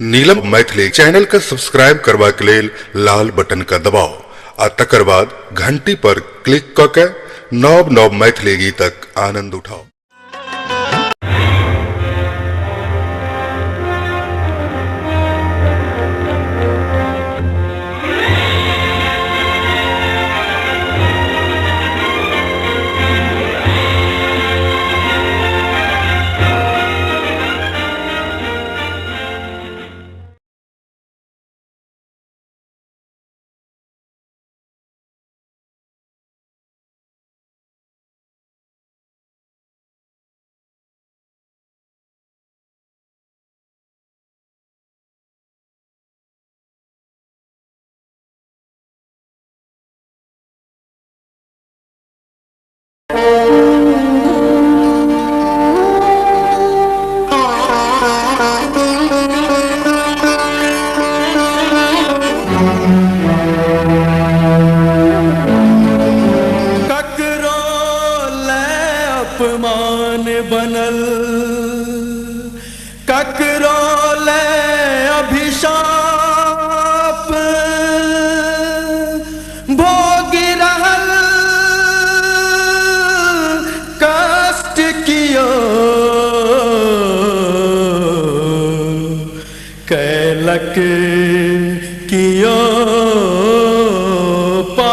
Neelam Maithili channel के subscribe करबाक लेल लाल बटन के दबाउ आ तकर बाद घंटी पर क्लिक कऽ के नव नव मैथिली गीतक आनंद उठाउ। ककरो ले अपमान बनल, ककरो ले अभिशाप, भोगी रहल कष्ट कियो कैलक कियो पाप।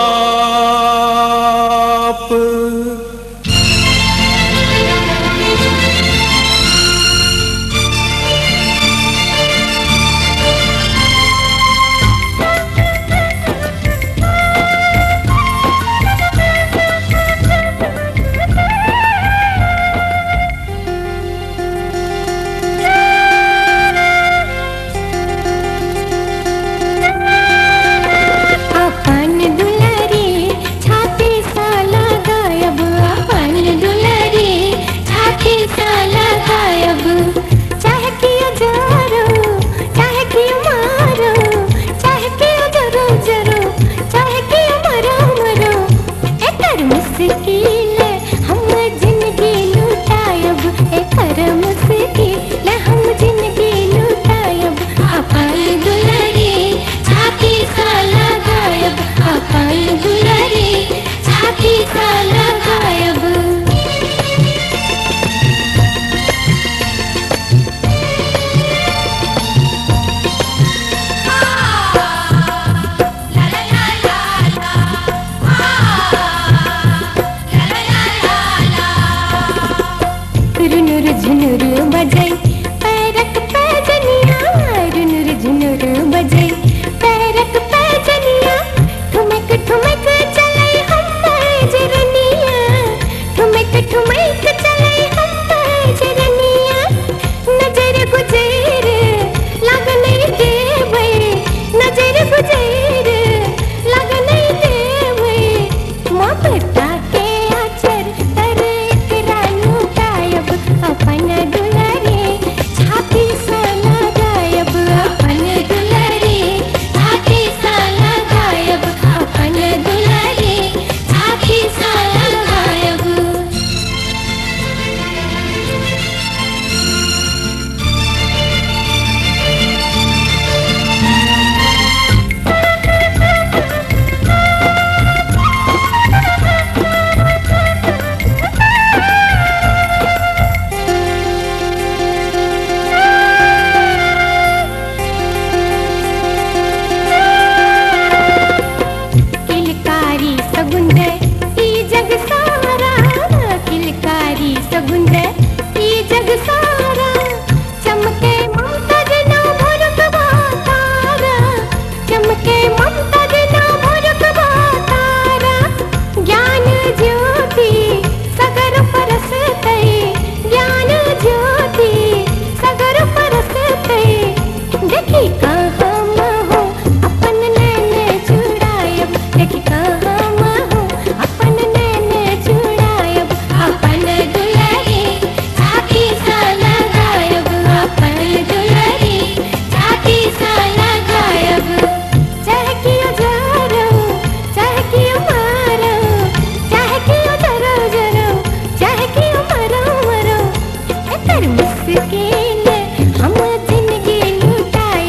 अपन दुलारी छाती सा लगायब, अपन दुलारी छाती सा लगायब, चाहे कियो जरो चाहे कियो मारो, चाहे कियो जरो जरो चाहे कियो मरो मरो, एकर मुश्किल हम जिंदगी लुटायब, एकर मुश्किल हम जिंदगी लुटायब, अपन दुलारी छाती सा लगायब, अपन दुलारी छाती सा लगायब। रुनुर झुनुर बजै पैरक पैजनिया, रुनुर झुनुर बजै पैरक पैजनिया, ठुमक ठुमक चलै हम पैजरनिया, ठुमक ठुमक चलै हम पैजरनिया, नजर गुजर लाग नहीं देबै, नजर गुजर लाग नहीं देबै, ममता के आचर तर एकरा लुटायब, अपन दुलारे छाती सा लगायब, अपन दुलारे छाती सा लगायब, अपन दुलारे छाती सा लगायब। किलकारी सगुंद ई जग सारा, किलकारी सगुंद ई जग सारा, चमके ममता जेना भोरकबा तारा, चमके ममता जेना भोरकबा तारा, ज्ञान ज्योति सगर परसतै, ज्ञान ज्योति सगर परसतै, देखी कहाँ हो अपन नैन चुरायब, देखी कहाँ हो अपन नैन चुरायब, अपन दुलारी छाती सा लगायब, अपन दुलारी छाती सा लगायब, चाहे कियो जरो चाहे कियो मारो, चाहे कियो जरो जरो चाहे कियो मरो मरो, एकर मुश्किल हम जिंदगी लुटायब।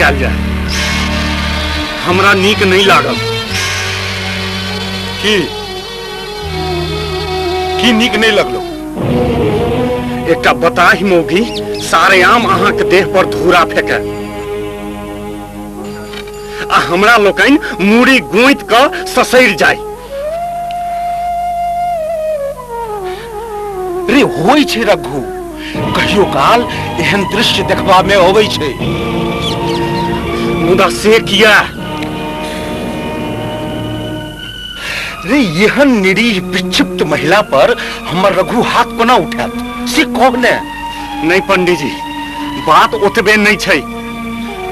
कयल जाय। हमरा नीक नहीं लागल। की की नीक नहीं लगलो? एकटा बताहि मौगी सारेआम अहाँ के देह पर धूरा फेंके आ हमरा लोकनि मूड़ी गोंति क ससरि जाय। रे होइ छै रघु, कहियो काल एहन दृश्य देखबा में अबै छै। मुदा से किया? रे एहन निरीह विक्षिप्त महिला पर हमर रघु हाथ कोना उठायत से कह ने। नहीं पंडीजी, बात ओतबे नहीं छै।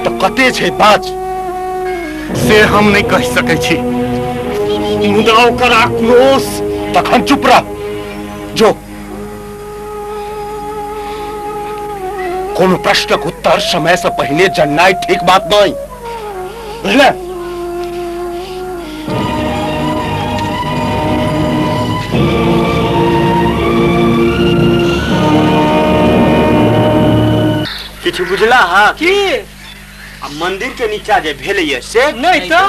तो कते छै बात? से हम नहीं कह सकै छी, मुदा ओकर आक्रोश। तखन चुप रह, जो कोनो प्रश्नक उत्तर समय से पहिने जननाइ ठीक बात नहीं, बुझले? किछु बुझला हा की? आ मंदिर के नीचा जे भेलैया से नहीं तो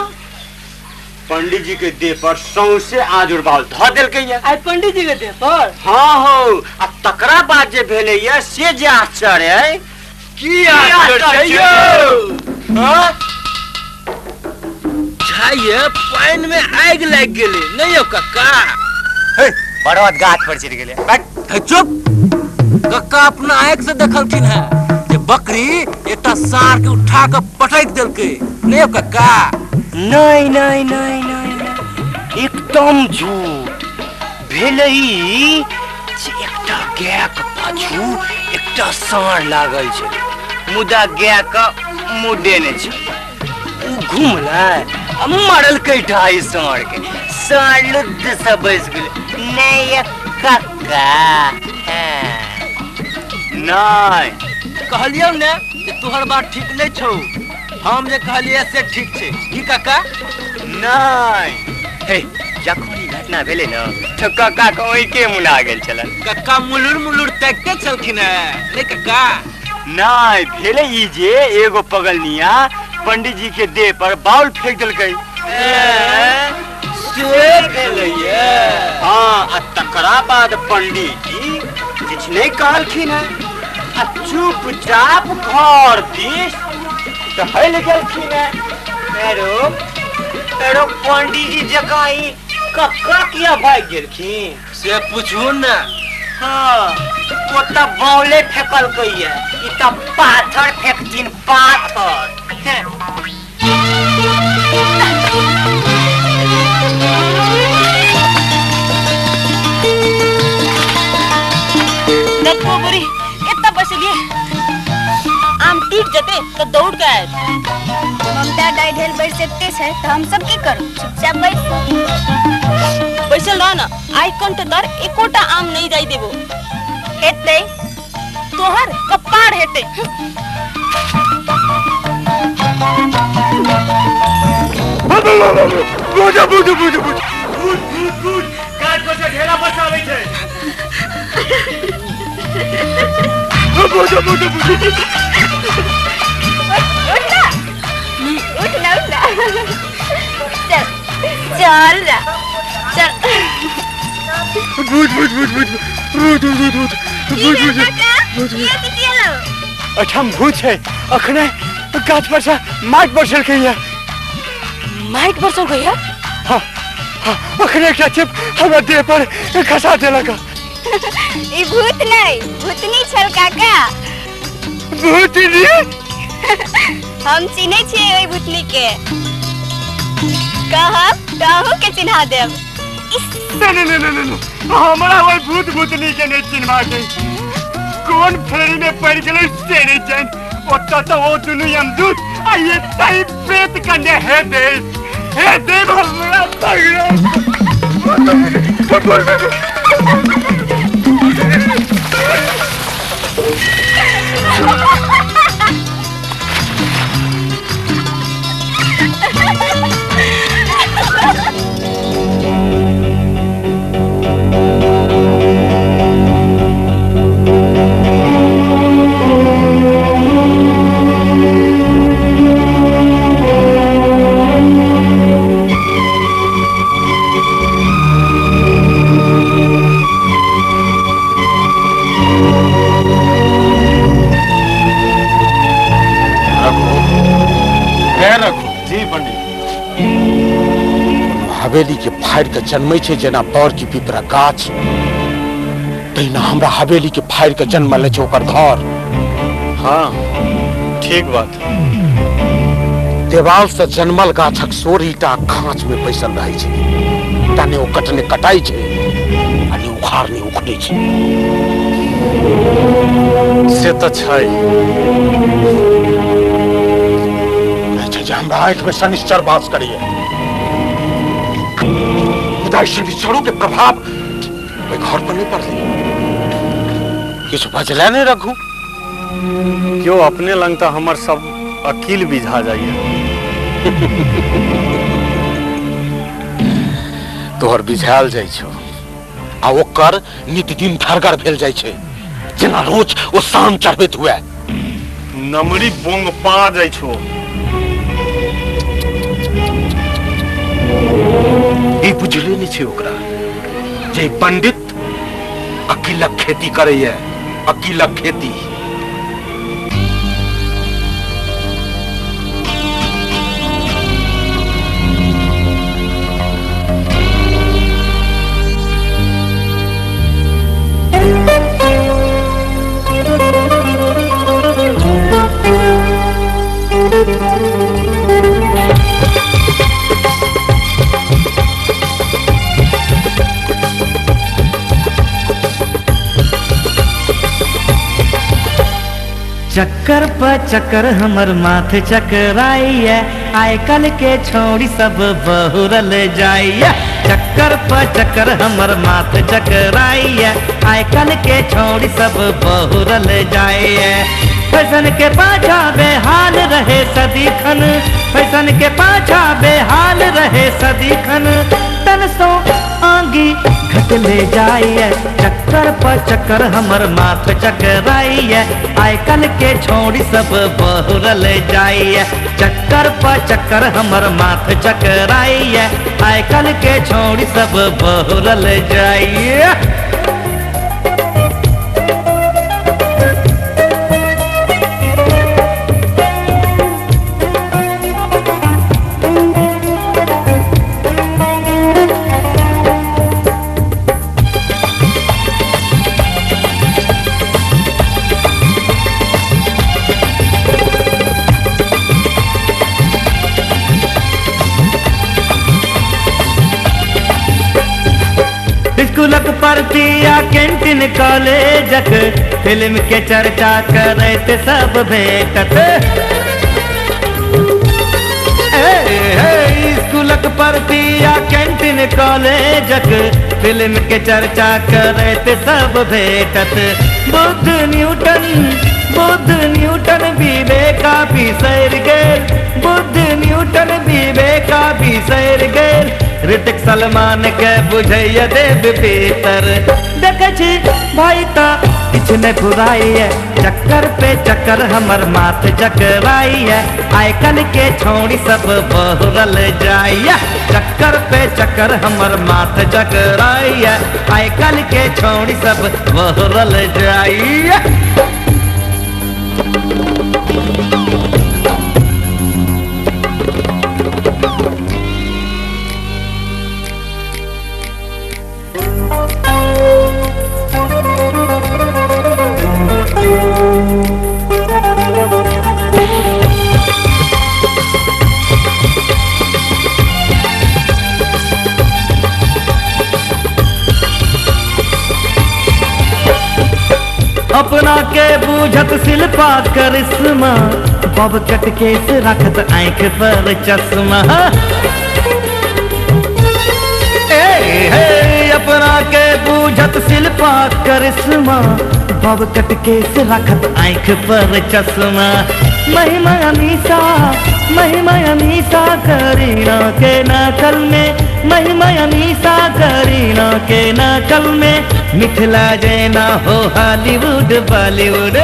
पंडित जी के देह पर सौंसे आजुर बाउल धऽ देलकैया। आइ पंडित जी के देह पर? हाँ हो। आ तकरा बाद जे भेलैया से जे आश्चर्य है। की आश्चर्य यौ? हाँ? झाइये पानि में आगि लागि गेलै नहीं यौ कक्का? हे, बड़वत गाछ पर चढ़ि गेलै। हे चुप, कक्का अपना आँखि से देखलखिन है जे बकरी एकटा साँढ़ के उठा के पटकि देलकै नहीं यौ कक्का? नहीं नहीं नहीं नहीं, एकदम झूठ। भेलै ई जे एकटा गाय के पाछू एकटा साँढ़ लागल छै, मुदा गाय के मुडे नहि छै। ओ घुमलै आ मारलकै ढाई साँढ़ के। साँढ़ लुद्द से बसि गेलै। नहीं कक्का, नहीं कहलियौ ने जे तोहर बात ठीक नहीं छौ, हम जे कहलियै से ठीक छै। की काका? नहीं। हे, जखन ई घटना भेलै ने तऽ कक्का के ओहिके मुना गेल छलन। कक्का मुलुर मुलुर ताकिते छलखिन है नहीं कक्का? नहीं, भेलै ई जे एगो पगलनिया पंडित जी के देह पर बाउल फेंक देलकै। से भेलैया? हाँ, आ तकरा बाद पंडित जी किछु नहीं कहलखिन है आ चुपचाप घर दिस टहल गेलखिन है। एरो एरो पंडित जी जकाँ ई कक्का किया भागि गेलखिन से पूछू ने। हाँ, ओ तऽ बाउले फेकलकैया, ई तऽ पाथर फेकथिन, पाथर। देखो बुरी, एतऽ बैसलिए आम टूट जते तो दौड़ के आयत। ममता दाई ढेर बैसते छै तो हम सब की करू? चुपचाप बैस बैसल रह ना। आई कंठ दर एकोटा आम नहीं जाई देबो। हेतै तोहर कपार हेतै। बुझ बुझ बुझ बुझ बुझ बुझ गाछ पर से ढेला बरसाबै छै। बुझ बुझ बुझ उठ ना, उठ ना, उठ ना, चल चल ना, चल। बुझ बुझ बुझ बुझ बुझ बुझ बुझ बुझ बुझ बुझ। अठम भूत छै, अखने गाछ पर से माटि बरसलकैया। माटि बरसलकैया? हाँ हाँ, अखने एकटा चिप हमरा देह पर खसा देलक। ई भूत नहीं, भूतनी छल काका। भूतनी? हम चिन्है छियै ओहि भूतनी के। कहब तऽ अहूँ के चिन्हा देब। नहीं नहीं नहीं नहीं, हमरा ओहि भूत भूतनी के नहीं चिन्हबा के। कोन फेरी में पड़ि गेलै से नहीं जानि। ओतऽ तऽ ओ दुनू यमदूत आ एतै प्रेत कन्या। हे देव, हे देव, हमरा जी पंडित। हवेली के फाड़ के जन्मै छै जेना बड़ की पिपरा गाछ, तहिना हमरा हवेली के फाड़ के जन्मल छै ओकर घर। हाँ ठीक बात। देवाल से जन्मल गाछक सोरीटा खाँच में पैसल रहै छै, ताने ओ कटने कटाई छै आ ने उखाड़ने उखड़ै छै। से तऽ छै। कहै छै जे हमरा आँखि में शनिश्चर वास करैए, मुदा शनिश्चरों के प्रभाव ओहि घर पर नहीं पड़लै। किछु बजले नहीं रघु। क्यों अपने लंग तऽ हमर सब अकील बिझा जाइए। तोहर बिझायल जाइ छौ आ ओकर नित दिन धरगर भेल जाइ छै, जेना रोज ओ शाम चढ़बैत हुए। नमरी बोंग पा जाइ छौ। ई बुझले नहीं छै ओकरा जे पंडित अकीलक खेती करैए, अकीलक खेती। चक्कर पर चक्कर हमर माथ चकराइए, आइ कल के छौड़ी सब बहुरल जाइए। चक्कर पर चक्कर हमर माथ चकराइए, आइ कल के छौड़ी सब बहुरल जाइए। फैशन के पाछा बेहाल रहे सदिखन, फैशन के पाछा बेहाल रहे सदिखन, तन सो आंगी घटले जाइए। चक्कर पर चक्कर हमर माथ चकराइए, आइ कल के छौड़ी सब बहुरल जाइए। चक्कर पर चक्कर हमर माथ चकराइए, आइ कल के छौड़ी सब बहुरल जाइए। स्कूलक परतिया कैंटीन कॉलेजक फिल्म के चर्चा करैत सब भेटत। स्कूलक परतिया कैंटीन कॉलेजक फिल्म के चर्चा करैत सब भेटत। बुद्ध न्यूटन विवेका बिसरि गेल, बुद्ध न्यूटन विवेका बिसरि गेल, ऋतिक सलमान के बुझैया देव पितर। देखै छी भाई ता किछु नहीं फुराइए, चक्कर पे चक्कर हमर माथ चकराइए, आइ कल के छौड़ी सब बहुरल जाइए। चक्कर पे चक्कर हमर माथ चकराइए, आइ कल के छौड़ी सब बहुरल जाइए। अपना के बूझत शिल्पा करिश्मा, बब कट के से रखत आँख पर चश्मा। ए हे अपना के बूझत शिल्पा करिश्मा, बब कट के से रखत आँख पर चश्मा। महिमा अमीसा करीना के नकल में, महिमा अमीसा करीना के नकल में, मिथिला जैना हो हॉलीवुड बॉलीवुड।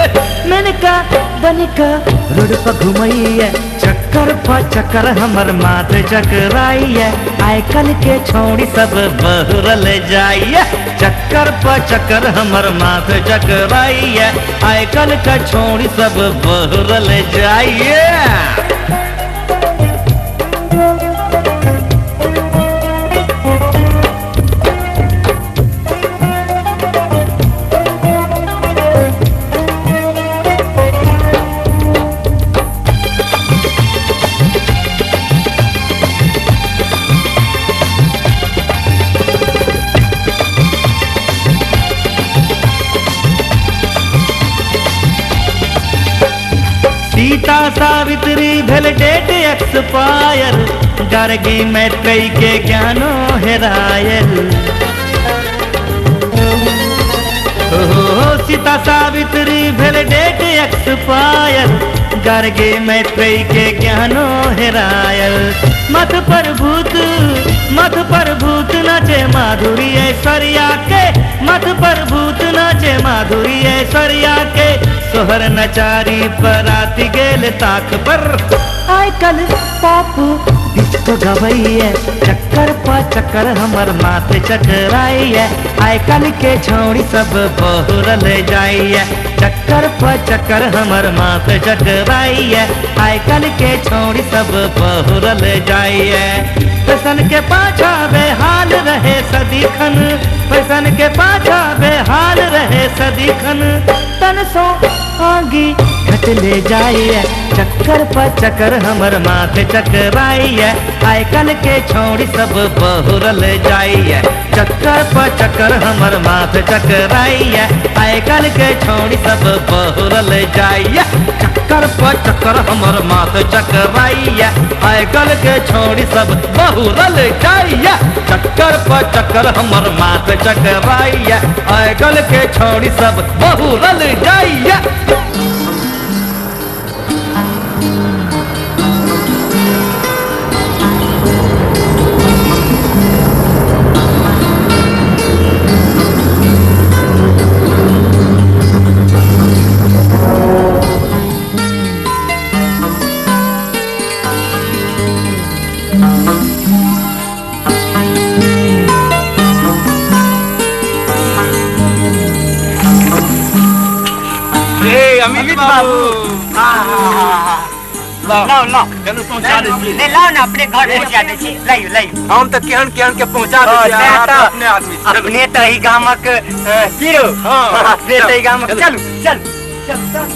मेनका बनिका रोड पर घुमैया, चक्कर पर चक्कर हमर माथ चकराइए, आइ कल के छौड़ी सब बहुरल जाइए। चक्कर पर चक्कर हमर माथ चकराइए, आइ कल के छौड़ी सब बहुरल जाइए। सीता सावित्री भेल डेट एक्सपायर, गार्गी मैत्रेयी के ज्ञानो हेरायल। हो सीता सावित्री भेल डेट एक्सपायर, गार्गी मैत्रेयी के ज्ञानो हेरायल। मथ पर भूत, मथ पर भूत नाचे माधुरी ऐश्वर्या के, मथ पर भूत नाचे माधुरी ऐश्वर्या के। सोहर नचारी बराती गेल ताक पर, आइ कल पॉप डिस्को गवैये, चक्कर पा चक्कर हमर माथ चकराइये। आइ कल के छौड़ी सब बहुरल जाइये, चक्कर पा चक्कर हमर माथ चकराइये। आइ कल के छौड़ी सब बहुरल जाइये। फैशन के पाछा बेहाल रहे सदिखन, फैशन के पाछा बेहाल रहे सदिखन। तन सो आगी घटले जाइए, चक्कर पर चक्कर हमर माथ चकराइए। आइ कल के छौड़ी सब बहुरल जाइए, चक्कर पर चक्कर हमर माथ चकराइए। आइ कल के छौड़ी सब बहुरल जाइए, चक्कर पर चक्कर हमर माथ चकराइए। आइ कल के छौड़ी सब बहुरल जाइए, चक्कर पर चक्कर हमर माथ चकराइए। आइ कल के छौड़ी सब बहुरल जाइए। अमित बाबू, लाओ लाओ चलू पहुंचा दे छी। नहीं लाओ ना, अपने घर पहुंचा दे छी। लाइयो लाइयो, हम तो केहन केहन के पहुंचा दे छी। अपने आदमी, अपने तो ही गामक हीरो। हां, अपने तो ही गामक। चलू चल चल चल।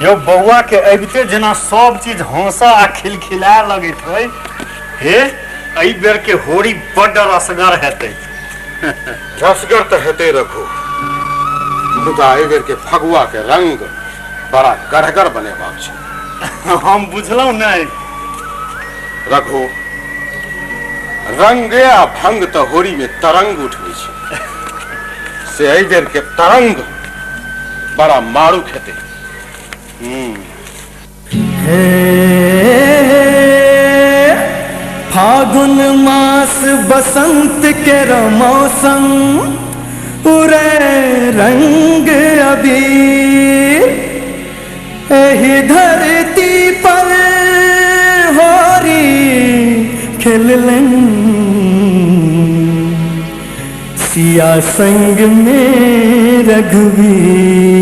यो बौआ के अबिते जेना सब चीज हंसा आ खिलखिला लगैत है। हे एहि बेर के होरी बड्ड रसगर हेतै। रसगर तऽ हेतै रघु, मुदा एहि बेर के फगुआ के रंग बड़ा गढ़गर बनेबाक छै। हम बुझलहुँ नहि रघु, रंगे आ भंग तऽ होरी में तरंग उठबै छै, से एहि बेर के तरंग बड़ा मारूक हेतै। हे फागुन मास बसंत के मौसम, उरे रंग अबीर, एही धरती पर होरी खेललन, सिया संग में रघुवीर।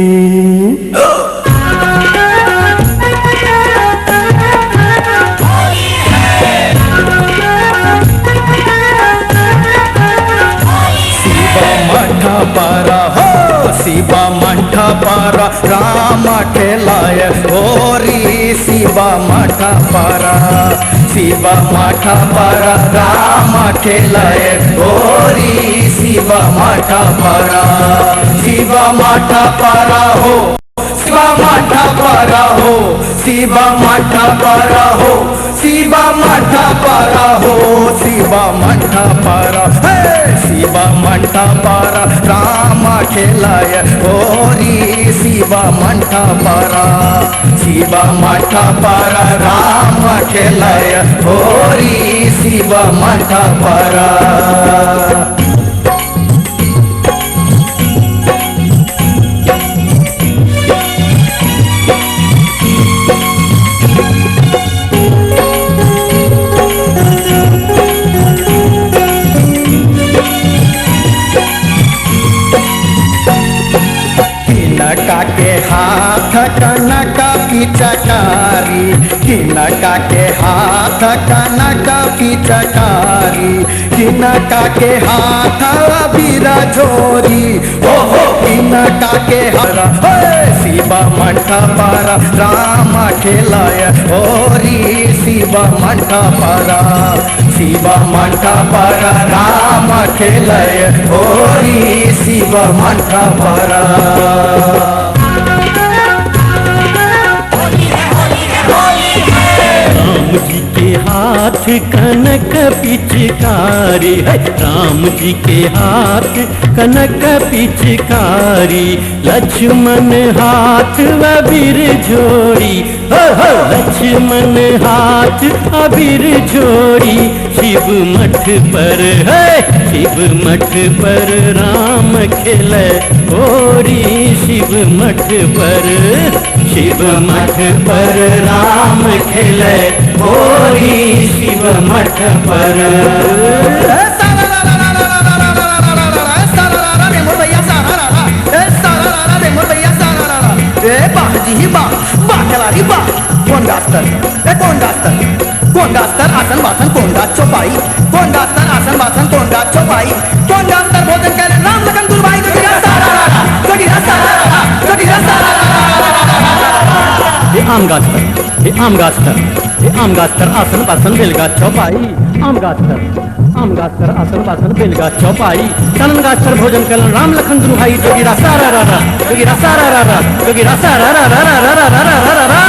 पारा हो शिवा मठा पारा राम खेलाय होरी शिवा मठा पारा शिवा मठा पारा राम खेलाय होरी शिवा मठा पारा शिवा मठा पारा हो शिवा मठा पारा हो शिवा मठा पारा हो शिवा मठा पारा हो शिवा मठा पारा हे शिवा मठा पारा राम खेलाय होरी शिवा मठा पारा शिवा मठा पारा राम खेलाय होरी शिवा मठा पारा। किनका के हाथ कनका पिचकारी किनका के हाथ कनका पिचकारी किनका के हाथ बीरा झोरी हो हो किनका के हरा शिवा मठा पारा राम खेलाय होरी शिवा मठा पारा शिवा मठा पारा राम खेलाय होरी शिवा मठा पारा। राम जी के हाथ कनक पिचकारी है राम जी के हाथ कनक पिचकारी लक्ष्मण हाथ अबीर जोड़ी हो हो लक्ष्मण हाथ अबीर जोड़ी शिव मठ पर है शिव मठ पर राम खेले होरी शिव मठ पर शिव मठ पर राम खेले होरी शिव मठ पर। बाह जी बाह कोन गास्तर ए कोन गास्तर कोन गास्तर आसन वासन कोन गाछ चौपाई कोन गास्तर आसन वासन कोन गाछ चौपाई कोन गास्तर भोजन करे राम लखन गुरु भाई जोगी सारा रा जोगी सारा रा जोगी सारा रा। हे आम गाछ तर हे आम गाछ तर हे आम गाछ तर आसन वासन बेल गाछ चौपाई आम गाछ तर आम गाछ तर आसन वासन बेल गाछ चौपाई चलन गाछ तर भोजन कलन राम लखन दुनु भाई जोगी सारा रा रा जोगी सारा रा रा जोगी सारा रा रा रा रा रा रा रा रा।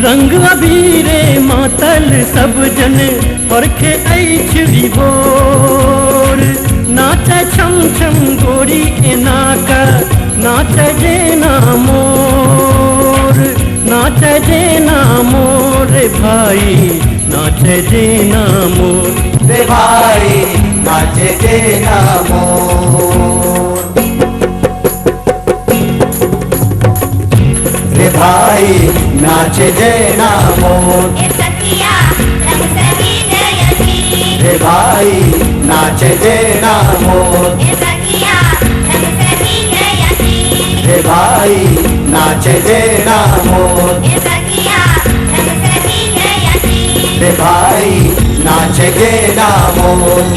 रंग अबीरे मातल सब जन परखे अछि विभोर नाचे छम छम गोरी एना का नाचे जेना मोर नाचे जेना मोर रे भाई नाचे जेना मोर रे भाई नाचे जेना मोर रे भाई नाचे जेना मोर रे भाई नाचे जेना मोर रे भाई नाचे जेना मोर रे भाई नाचे जेना मोर।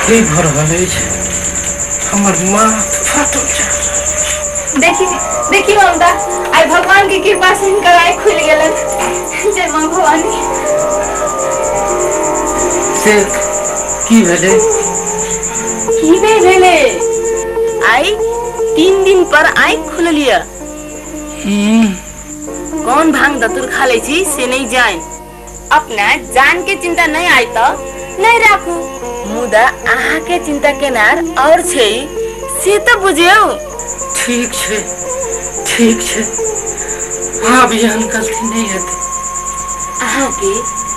नहि भऽ रहल अछि। हमर माथ फाटल जा रहल। देखी देखी ममता, आइ भगवान के कृपा से हिनकर आँखि खुलि गेलनि। जय माँ भवानी। से की भेलै? की नहि भेलै, आइ 3 दिन पर आँखि खुललिय। कौन भांग धतूर खा लै छी से नहीं जान। अपना जान के चिंता नहीं आय तो नहीं राखू, मुदा अहाँ के चिंता केनार और छै से तो बुझियौ। ठीक छै ठीक छै, आब एहन गलती नहीं हेतै। अहाँ के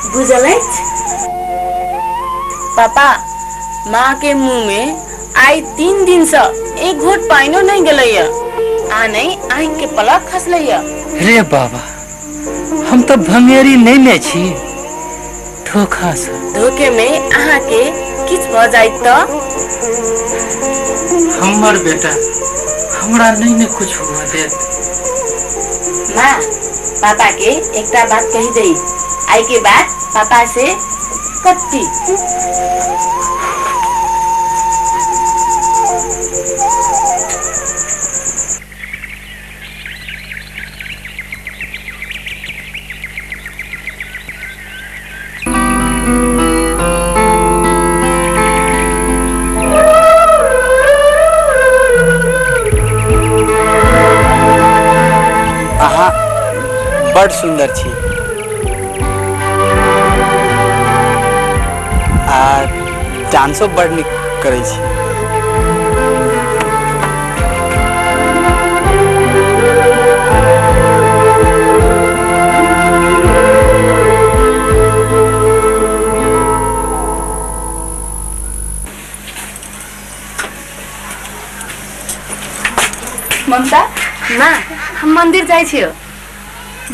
बुझल अछि पापा, माँ के मुँह में आइ 3 दिन से एक घोट पानियो नहीं गेलैया आ नहीं आँख के पलक खसलैया। रे बाबा, हम तो भंगेरी नहीं ने छी, धोखा से। धोखे में अहाँ के किछ भ जाय तो? हमर बेटा हमरा नहीं ने कुछ हुआ देत। माँ पापा के एकटा बात कही दई, आई के बाद पापा से कत्ती। बड़ सुंदर छी आ डांसो बड़ नीक करै छी। ममता माँ, हम मंदिर जाइ छियौ।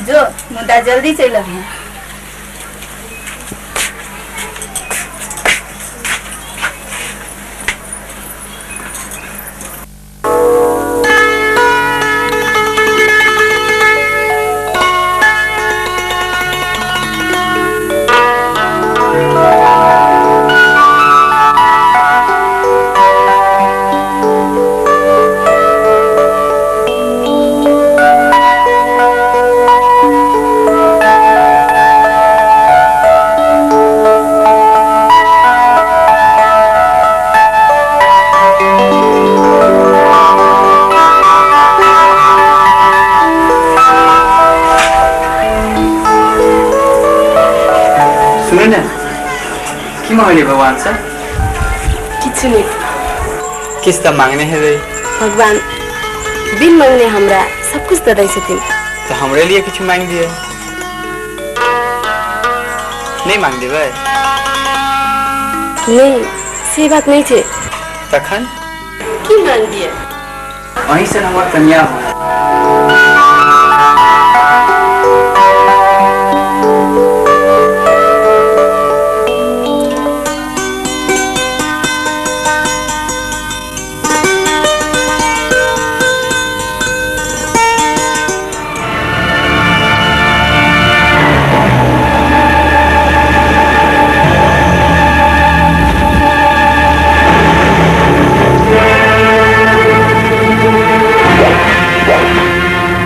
जो मुदा जल्दी चलि अबिहें। भगवान से किछु नहीं। किछ तऽ मांगने हेबै। भगवान बिन मांगने हमरा सब कुछ दऽ दै छथिन। तो हमरे लिए किछु मांग दिए। नहीं मांग देबै? नहीं, से बात नहीं छै। तखन की मांग दिए? अहीं से हमर कन्या हो। Yeah.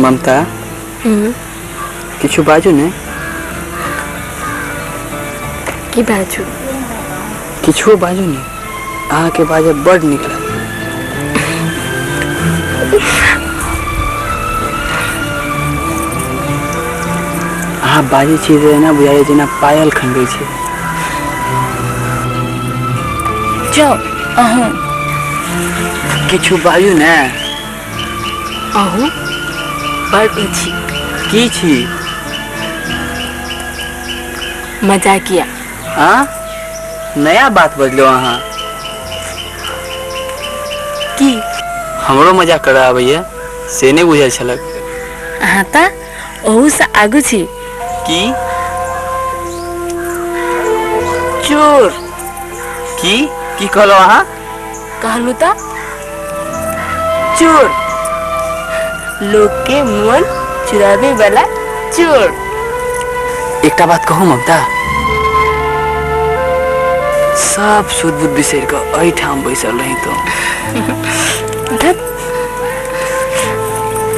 ममता, किछु बाजू ने। की बाजू? किछु बाजू ने, अहाँके बाजब बड़ नीक लागल। अहाँ बाजै छी तऽ एना बुझाइए जेना पायल खनबै छी। जाउ अहूँ। किछु बाजू ने। अहूँ बड़ ई छी। की छी? मजाकिया। हाँ, नया बात बजलो अहाँ। की? हमरो मजाक करऽ आबैया से नहि बुझल छलक। अहाँ तऽ ओहूसँ आगू छी। की? चोर। की की कहलो अहाँ? कहलू तऽ चोर, लोग के मन चुरावे वाला चोर। एकटा बात कहू ममता, सब सुध बुध बिसरि कऽ एहिठाम बैसल रही तो।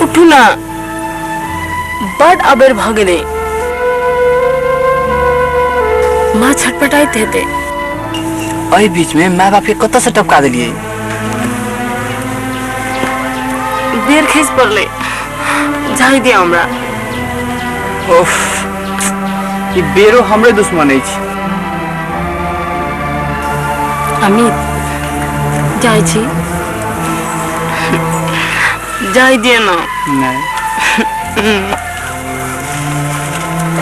उठू ना, बड अबेर भऽ गेलै। माँ छटपटाइत हेतै। एहि बीच में माय बाप के कतऽ से टपका देलियै? बेर खसि पड़लै, जाय दिअ हमरा। उफ, ई बेरो हमरे दुश्मन अछि। अमित, जाइ छी, जाय दिअ ना। नहि,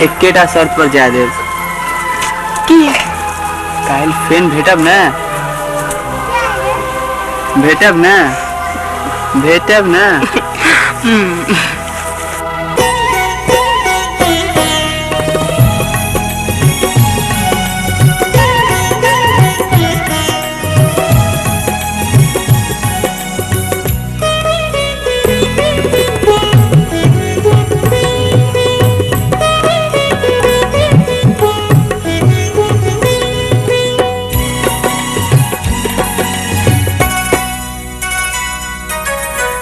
एकेटा शर्त पर जाय देब। की? काल्हि फेन भेटब ने? भेटब ने? भेटब ने?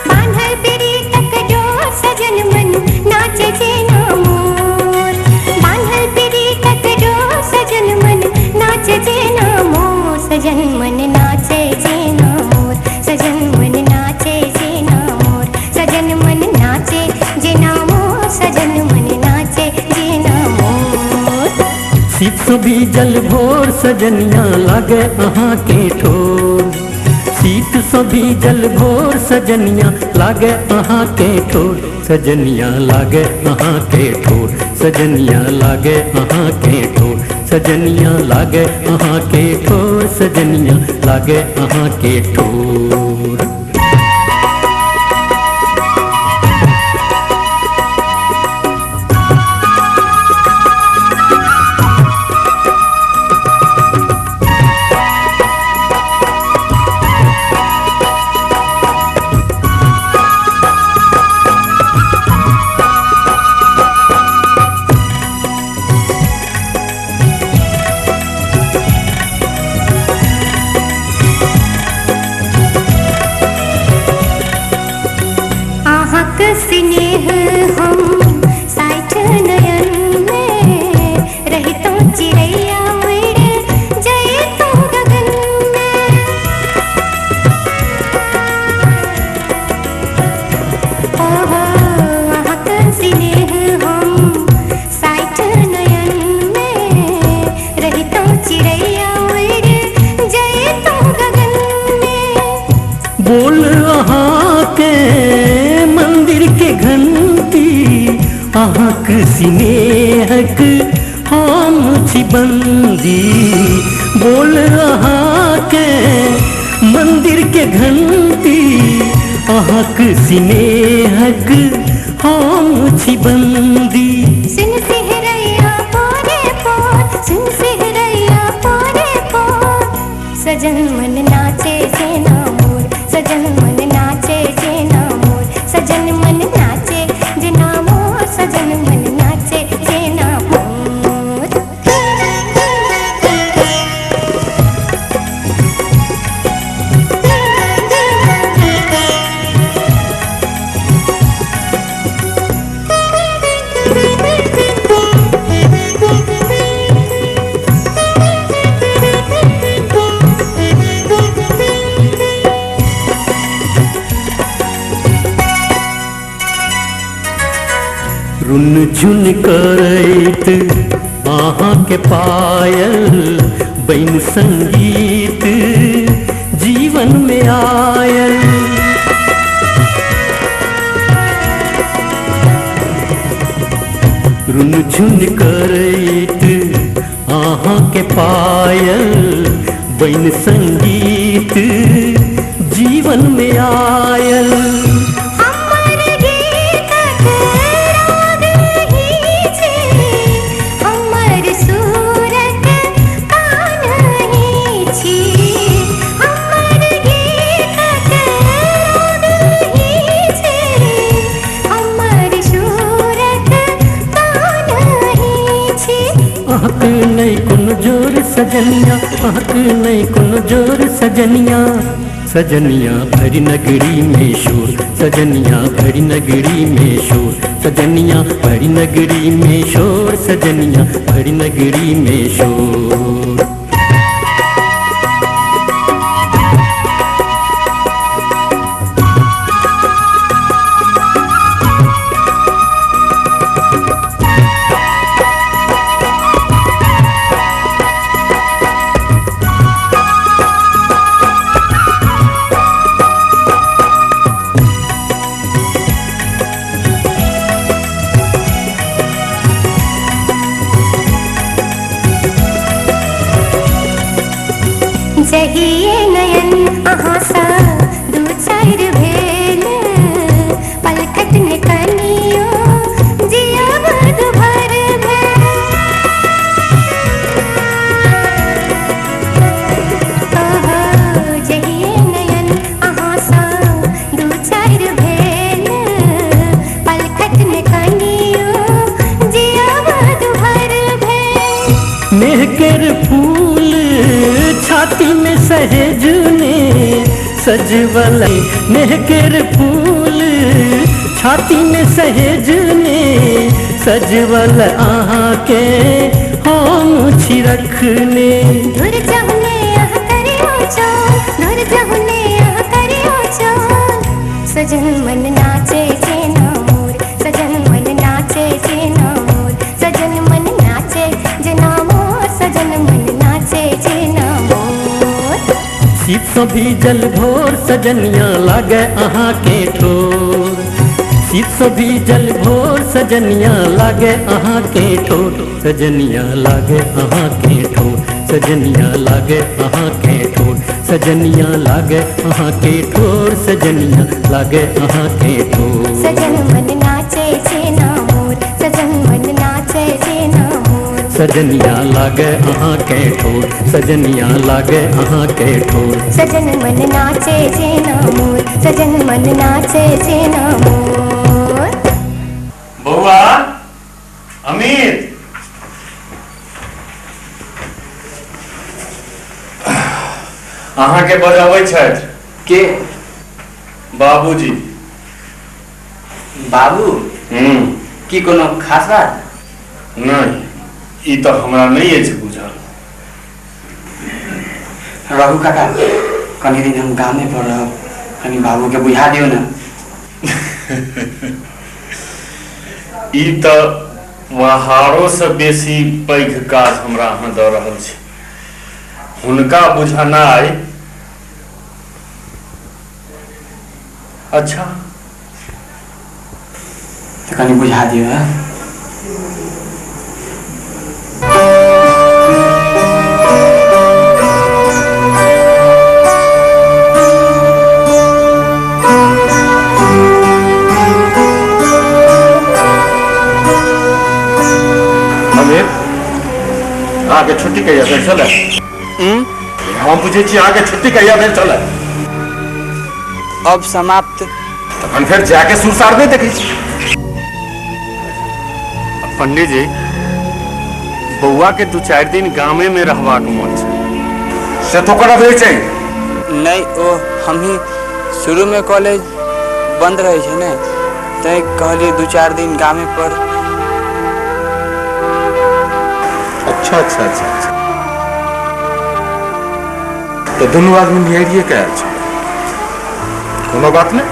बांधल प्रीतक डोर सजन मन नाचे जेना मोर। बांधल प्रीतक डोर सजन मन नाचे जेना मोर। सजन मन नाचे जेना मोर। सजन मन नाचे जेना मोर। सजन मन नाचे जेना मोर। सजन मन नाचे जेना मोर। शीत सो भीजल भोर सजनिया लागे अहाँ के ठोर। शीत सो भीजल भोर सजनिया लागे अहाँ के ठोर। सजनिया लागे अहाँ के ठोर। सजनिया लागे अहाँ के ठोर। सजनिया लागे अहाँ के ठोर। सजनिया लागे अहाँ के ठोर। अहाँक स्नेह हम 60 नयन में रहितो चिड़ैया उड़े जइतो गगन में। ओहो अहाँक स्नेह हम 60 नयन में रहितो चिड़ैया उड़े जइतो गगन में। बोल अहाँ के मंदिर के घंटी, अहाँक स्नेहक हम छी बंदी। बोल अहाँ के मंदिर के घंटी, अहाँक स्नेहक हम छी बंदी। सुन सिहरैया पोरे पोर। सुन सिहरैया पोरे पोर। सजन मन नाचे जेना मोर। सजन मन नाचे जेना मोर। सजन मन नाचे जेना मोर। सजन मन नाचे जेना मोर। रुन झुन करैत अहाँ के पायल बन संगीत जीवन में आयल। रुन झुन करैत अहाँ के पायल बन संगीत जीवन में आयल। नहीं कोनो जोर सजनिया, अहक नहीं कोनो जोर सजनिया। सजनिया भरी नगरी में शोर, सजनिया भरी नगरी में शोर, सजनिया भरी नगरी में शोर, सजनिया भरी नगरी में शोर। जहिए नयन अहाँ सा दू चारि भेल, पलखत ने कनियो जियब दुभर भेल। ओहो जहिए नयन अहाँ सा दू चारि भेल, पलखत ने कनियो जियब दुभर भेल। मेहकर फूल छाती में सहेजने सजवल, नेहकर फूल छाती में सहेजने सजवल अहाँ के हम छी रखने। धुर जहुने अहाँ करियो चोर, धुर जहुने अहाँ करियो चोर। सजन मन नाचे जेना मोर, सजन मन नाचे जेना मोर, सजन मन नाचे जेना मोर, सजन मन नाचे जेना मोर। शीत सँ भीजल भोर सजनिया लागे अहाँ के ठोर, शीत सँ भीजल भोर सजनिया लागे अहाँ के ठोर, सजनिया लागे अहाँ के ठोर, सजनिया लागे अहाँ के ठोर, सजनिया लागे अहाँ के ठोर, सजनिया लागे अहाँ के ठोर। सजन मन नाचे जेना मोर, सजन मन नाचे जेना मोर, सजनिया लागे अहाँ के ठोर, सजनिया लागे अहाँ के ठोर। सजन मन नाचे जेना मोर, सजन मन नाचे जेना मोर। बउआ अमित, अहाँ के बजाबै छथि के? बाबूजी। बाबू? की कोनो खास बात? नहीं, ई तो हमरा नहीं अछि बुझल। रघु काका, कनी दिन हम गामे पर रहब, कनी बाबू के बुझा दियो ना। ई तो वहारो से बेसी पैघ काज हमरा अहाँ दऽ रहल छी, हुनका बुझनाइ। अच्छा तो कनी बुझा दियो। अहाँके छुट्टी कहिया भेल छलै? हम पूछै छी अहाँके छुट्टी कहिया भेल छलै? अब समाप्त। तखन फेर जाके सुरसार नहि देखै छी। पंडित जी, बउआ के 2-4 दिन गामे में रहबाक मन छै। से तो कोना भेल छै? नहीं, ओ हम ही शुरू में कॉलेज बंद रहे छै ने, तैं कहलिए 2-4 दिन गामे पर। अच्छा अच्छा अच्छा अच्छा, तो दुनू आदमी निहारिए के आयल छै। कोनो बात नहीं,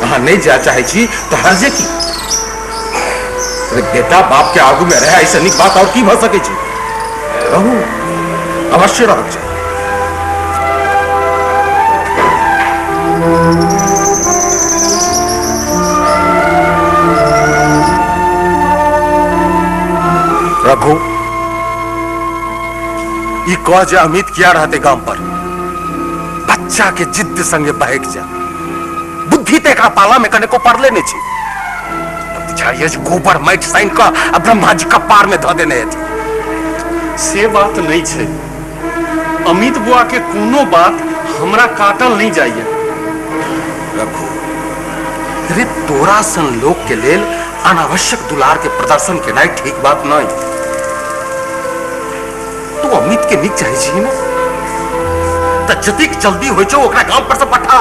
अहाँ नहीं जा चाहे छी तो हर्जे की। अरे बेटा बाप के आगू में रहे, ऐसे नीक बात और की भऽ सकै छै? रहू, अवश्य रहक चाही। रघु, ई कह जे अमित किया रहते गाम पर? बच्चा के जिद्द संगे बहक जा, बुद्धि ते एकरा पाला में कनेको पड़ले नहीं छै। बुझाइए जे गोबर माटि सानि कऽ आ ब्रह्मा जी कपार में धऽ देने हेथिन। से बात नहीं छै, अमित बुआ के कोनो बात हमरा काटल नहीं जाइए। रघु, रे तोरा सन लोक के लेल अनावश्यक दुलार के प्रदर्शन केनाइ ठीक बात नहीं। तू अमित के नीक चाहे छी ना, त जतेक जल्दी होइ छौ ओकरा गाम पर से पठा।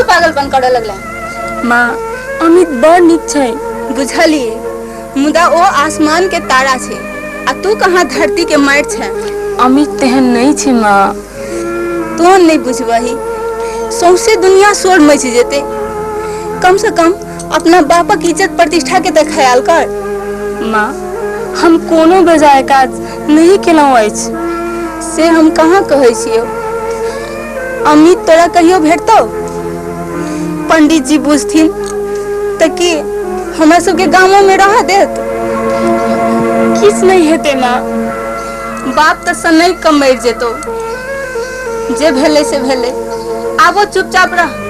पागलपन करऽ लगला? माँ, अमित बड़ नीक छै। बुझलिए, मुदा ओ आसमान के तारा छै आ तू कहाँ धरती के माटि छै। अमित तेहन नहीं छै माँ। तू नहीं बुझबही, सौंसे दुनिया शोर मचि जेतै। कम से कम अपना बापक इज्जत प्रतिष्ठा के तऽ ख्याल कर। माँ, हम कोनो बेजाय काज नहीं केलहुँ अछि। से हम कहाँ कहै छियौ। अमित तोरा कहियो भेटतौ? पंडित जी बुझथिन तऽ की हमरा सबके गामो में रह देत? किछु नहीं हेतै माँ। बाप तऽ सनकि कऽ मरि जेतौ। जे भेलै से भेलै, आबो चुपचाप रह।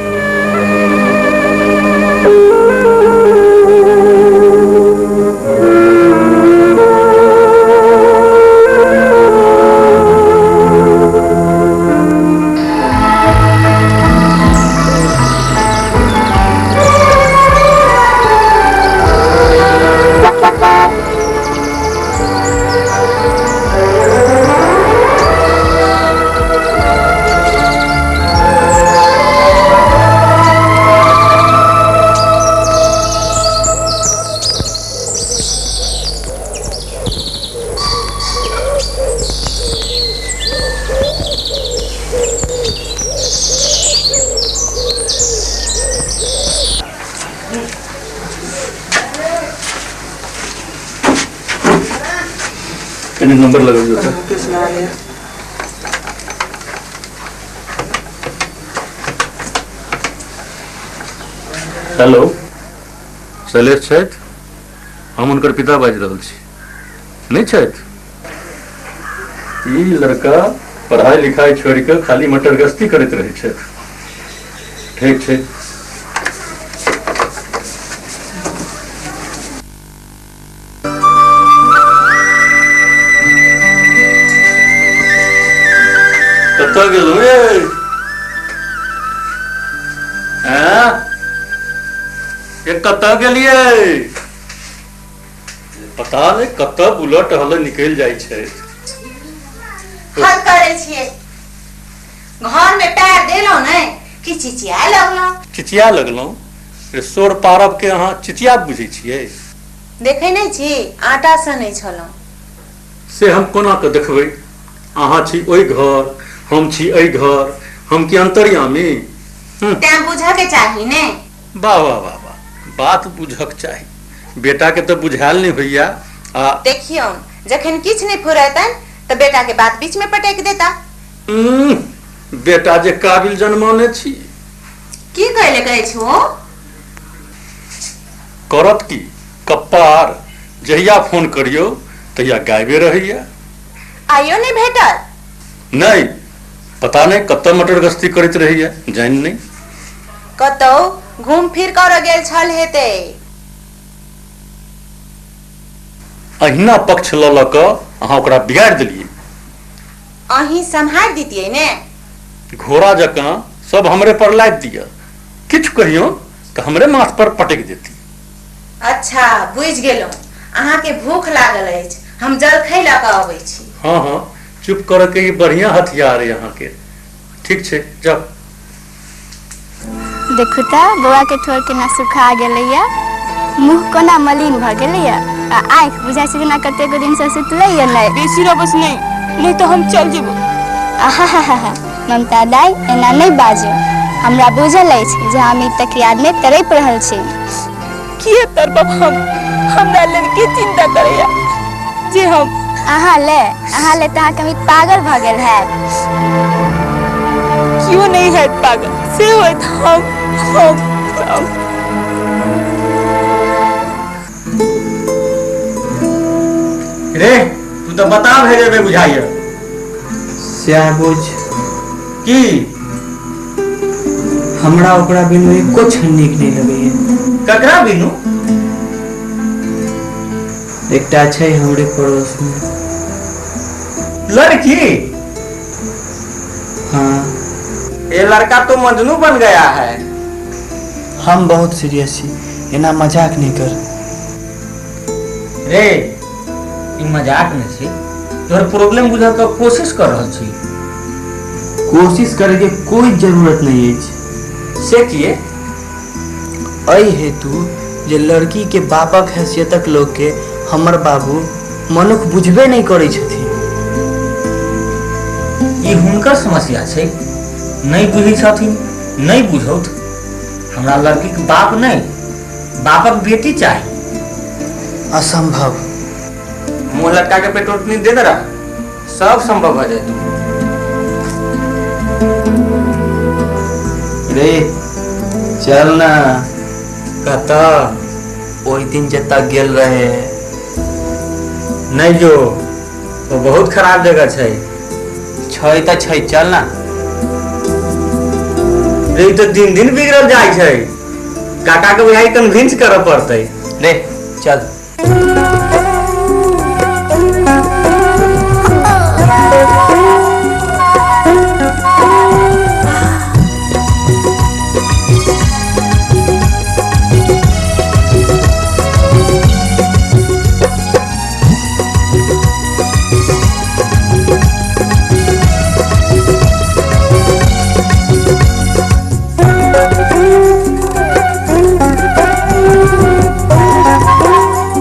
कनि नंबर लगबियौ तऽ। हेलो, शैलेश छथि? हम हुनकर पिता बाजि रहल छी। नहि छथि? ई लड़का पढ़ाई लिखाई छोड़ि कऽ खाली मटरगश्ती करैत रहै छथि। ठीक छै। कतऽ गेलहुँ रे? आँय? ये कतऽ गेलियै? पता नहि कतऽ बुलऽ टहलऽ निकलि जाइ छै। हद करै छियै, घर में पैर देलहुँ नहि कि चिचियाए लगलहुँ। चिचिया लगलहुँ? रे शोर पारब के अहाँ चिचिया बुझै छियै? देखै नहि छी आटा सनै छलहुँ। से हम कोना कऽ देखबै? अहाँ छी ओहि घर, हम छी एहि घर, हम की अन्तर्यामी? तैं बुझऽ के चाही ने। वाह वाह वाह वाह, बात बुझक चाही। बेटा के तऽ बुझायल नहि होइया आ देखियौ जखन किछु नहि फुरेतनि तऽ बेटा के बात बीच में पटकि देता। बेटा जे काबिल जनमौने छी। की कहले कहै छो? करत की कप्पार, जहिया फोन करियो तहिया गायबे रहैया। आइयो नहि भेटल? नहि, पता नहि कतऽ मटर गश्ती करैत रहैया, जानि नहि। कतौ घूम फिर कर गेल छल हेतै। अहिना पक्ष लऽ लऽ कऽ अहाँ ओकरा बिगाड़ि देलियै। अहीं सम्हारि दितियै ने। घोड़ा जकाँ सब हमरे पर लादि दिअ, किछु कहियौ तऽ हमरे माथ पर पटकि देती। अच्छा बुझि गेलहुँ, अहाँके भूख लागल अछि, हम जलखै लऽ कऽ अबै छी। हँ हँ, चुप करऽ के ई बढ़िया हथियार अइ अहाँके। ठीक छै, जाउ। देखू तऽ बौआ के ठोर केना सुखा गेलैया, मुँह कोना मलिन भऽ गेलैया आ आँखि बुझाइ छै जेना कतेको दिनसँ सुतलैया नहि। बेसी रबस नहि, नहि तऽ हम चल जेबो। आहाहाहा, ममता दाइ एना नहि बाजू, हमरा बुझल अछि जे हम ई तक याद मे तड़पि रहल छी। किए तड़पब हम, हमरा लेल के चिंता करैया जे हम अहाँ ले तऽ अहाँके अमित पागल भऽ गेल हैत। क्यों नहीं हैत पागल, से होइत हम हम हम। रे तू तो बता भेजेबे बुझाइए। सएह बुझ। की हमरा ओकरा बिनु एको क्षण नीक नहीं लगैया। ककरा बिनु? एकटा छै हमरे पड़ोस में लड़की। हाँ। ये लड़का तो मजनू बन गया है। हम बहुत सीरियस छी, एना मजाक नहीं कर। रे ई मजाक नहीं छी, तोहर प्रॉब्लम बुझा के कोशिश कर रहल छी। कोशिश करे के कोई जरूरत नहीं अछि। से किए? एहि हेतु जे लड़की के बापक हैसियतक लोग के हमर बाबू मनुख बुझबे नहीं करै छथिन। ई हुनकर समस्या छै, नहीं बुझै छथिन नहीं बुझौत। हमरा लड़की के बाप नहीं, बापक बेटी चाही। असंभव। मुँह लटका के पेट्रोल दे दे रहा, सब संभव हो जाए। रे चल ना। कता? ओहि दिन जता गेल रहे। नहीं जो, वो बहुत खराब जगह छै। छै त छै, चल ना। रे तो दिन दिन बिगड़ल जाय छै, काका के बुझाई कन्विंस करऽ पड़तै। रे चल। Thank you.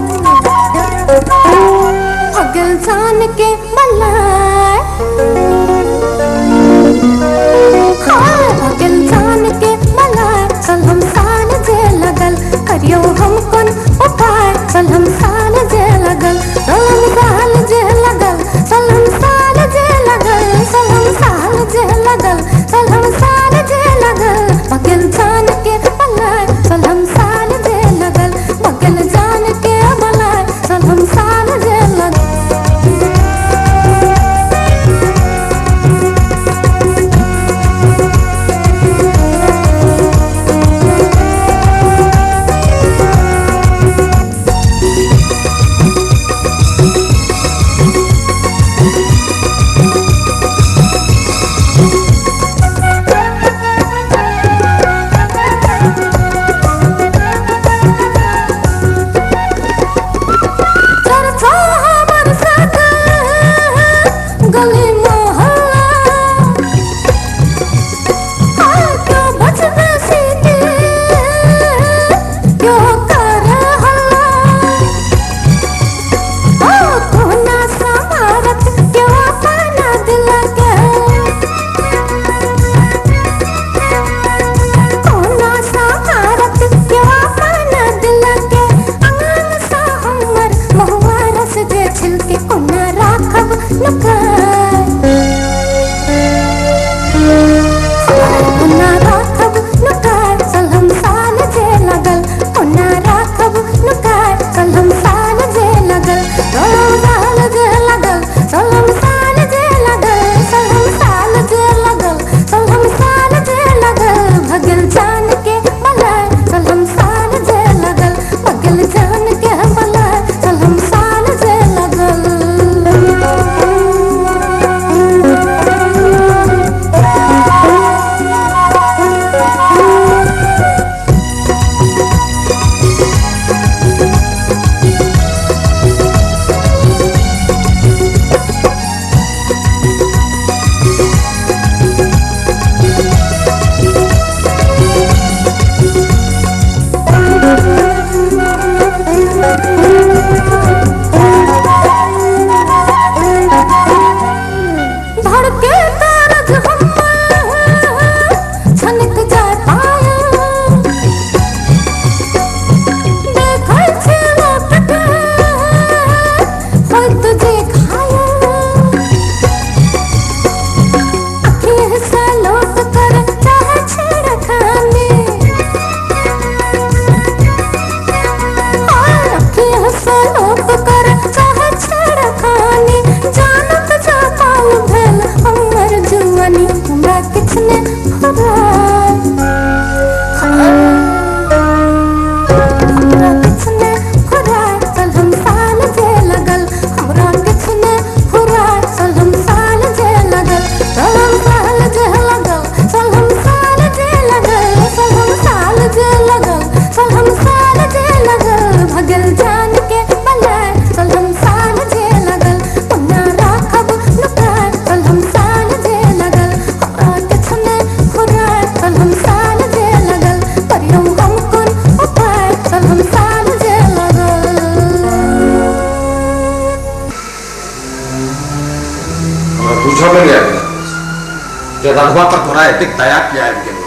रघुआ पर तोरा एतेक दया किया आबि गेलौ?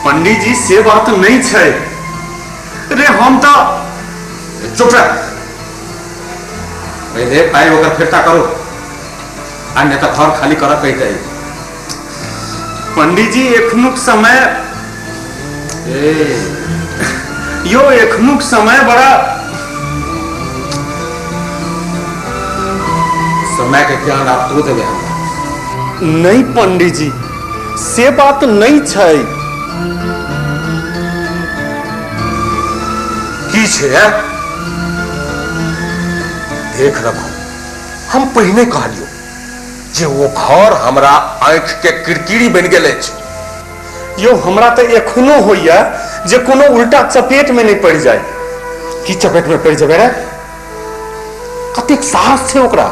पंडित जी से बात नहीं छै रे, हम तो चुप रह। पहिले पाइ ओकर फिरता करो आ नहि तऽ घर खाली करऽ कहितै। पंडित जी एखनुक समय ए यो एखनुक समय बड़ा समय के ज्ञान आप तू देबे हमरा? नहीं पंडित जी से बात नहीं छै। की छै? देख रघु, हम पहिने कहलियो जे वो घर हमरा आँखि के किरकिरी बनि गेल अछि। यो हमरा तऽ एखनो होइया जे कोनो उल्टा चपेट में नहीं पड़ जाए। की चपेट में पड़ जेबै रे? कतेक साहस छै ओकरा।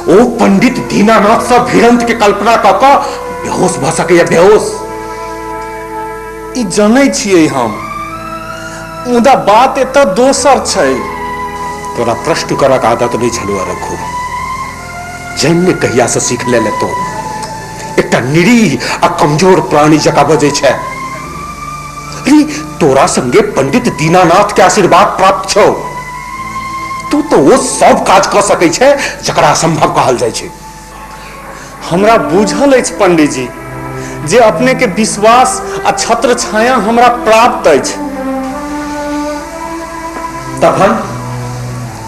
ओ पंडित दीनानाथ सँ भिड़ंत के कल्पना कऽ कऽ बेहोश भऽ सकैया, बेहोश। ई जनै छियै हम, मुदा बात एतऽ दोसर छै। तोरा प्रश्न करक आदत नहीं छलौ रघु, जन्म कहिया से सीख ले ले तो एकटा निरीह आ कमजोर प्राणी जकाँ बजै छै। अरे तोरा संगे पंडित दीनानाथ के आशीर्वाद प्राप्त छौ, तू तो वो सब काज कऽ सकै छै जकरा असंभव कहल जाइ छै। हमरा बुझल अछि पंडित जी जे अपने के विश्वास आ छत्र छाया हमरा प्राप्त अछि। तखन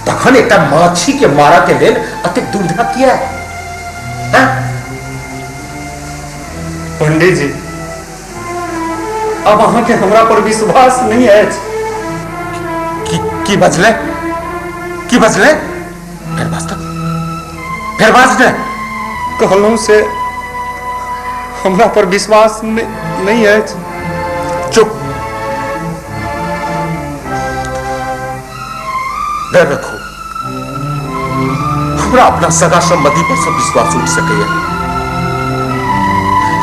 तखन एकटा माछी के मारऽ के लेल अतेक दुविधा किया? पंडित जी अब अहाँ के हमरा पर विश्वास नहीं अछि। की बजले? की बजले? फिर बाज तक, फिर बाज ने। कहलहुँ से हमरा पर विश्वास नहीं अछि। चुप, डर रखो। हमरा अपना सगा संबंधी पर सब विश्वास उठ सकैया,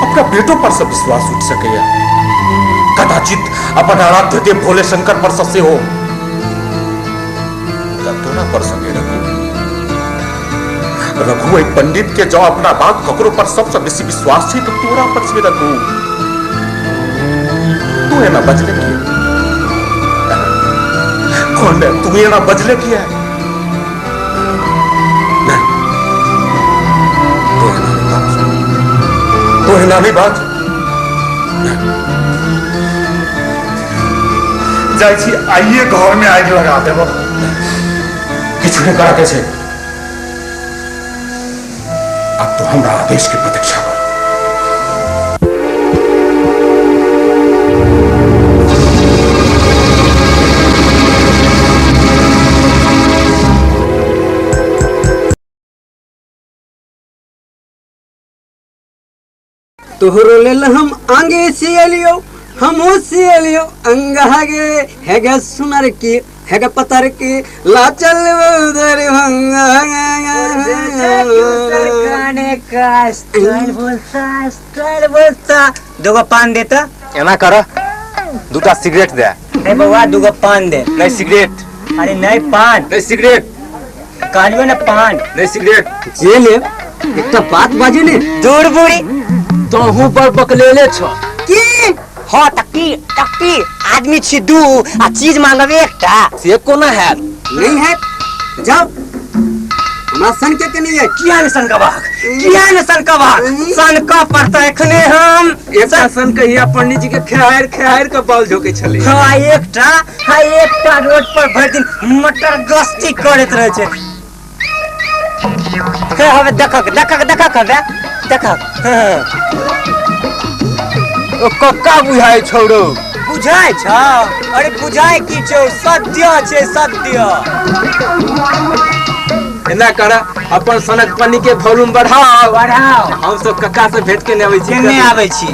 अपना बेटो पर सब विश्वास उठ सकैया, कदाचित अपन आराध्य देव भोले शंकर पर सब सेहो। तोरा पर सके रघु, रघु एक पंडित के जो अपना बात ककरो पर सबसे बेसी विश्वास छै तो तोरा पर से रघु। तू एना बजले किया? कौन है तू एना बजले किया? नहीं, तू एना नहीं बाज, तू एना नहीं बाज। जाइ छी आइए घर में आगि लगा देब। किछु नहीं करा के छै। अब तो हमरा आदेश के प्रतीक्षा कर। तोहरो लेल हम आंगे सियलियो, हमहू सियलियो अंगा गे, हेगे सुनर की हेगे पतर की ला चल उधर भंगा। गाने का स्टाइल बोलता, स्टाइल बोलता। दूगो पान देता। एना कर, दूटा सिगरेट दे। नहीं बउआ, दूगो पान दे। नहीं सिगरेट। अरे नहीं पान। नहीं सिगरेट। कहलियो ना पान। नहीं सिगरेट। जे ले एकटा बात बाजू ने। दूर बुरी तोहू पर बकलेले छ की? हाँ तकी तकी आदमी छी दू आ चीज मांगब एकटा, से कोना हैत? नहीं हैत, जाओ हमरा सन के के नहीं है। किया ने सनकबाक, किया ने सनकबाक, सनका पड़ता एखने हम। एकटा सन कहिया पंडित जी के खेहार खेहार के बाल झोके छले। हाँ एकटा, हाँ एकटा रोड पर भरि दिन मटर गश्ती करैत रहे छै। हे हवे देखक देखक देखक हवे देखक। ओ कक्का बुझाइ छौ रौ? बुझाइ छौ? अरे बुझाइ की छौ, सत्य छै सत्य। एना कर, अपन सनक पन्नी के वॉल्यूम बढ़ाओ बढ़ाओ। हम सब कक्का से भेंट के नहीं आबै छी। केने आबै छी?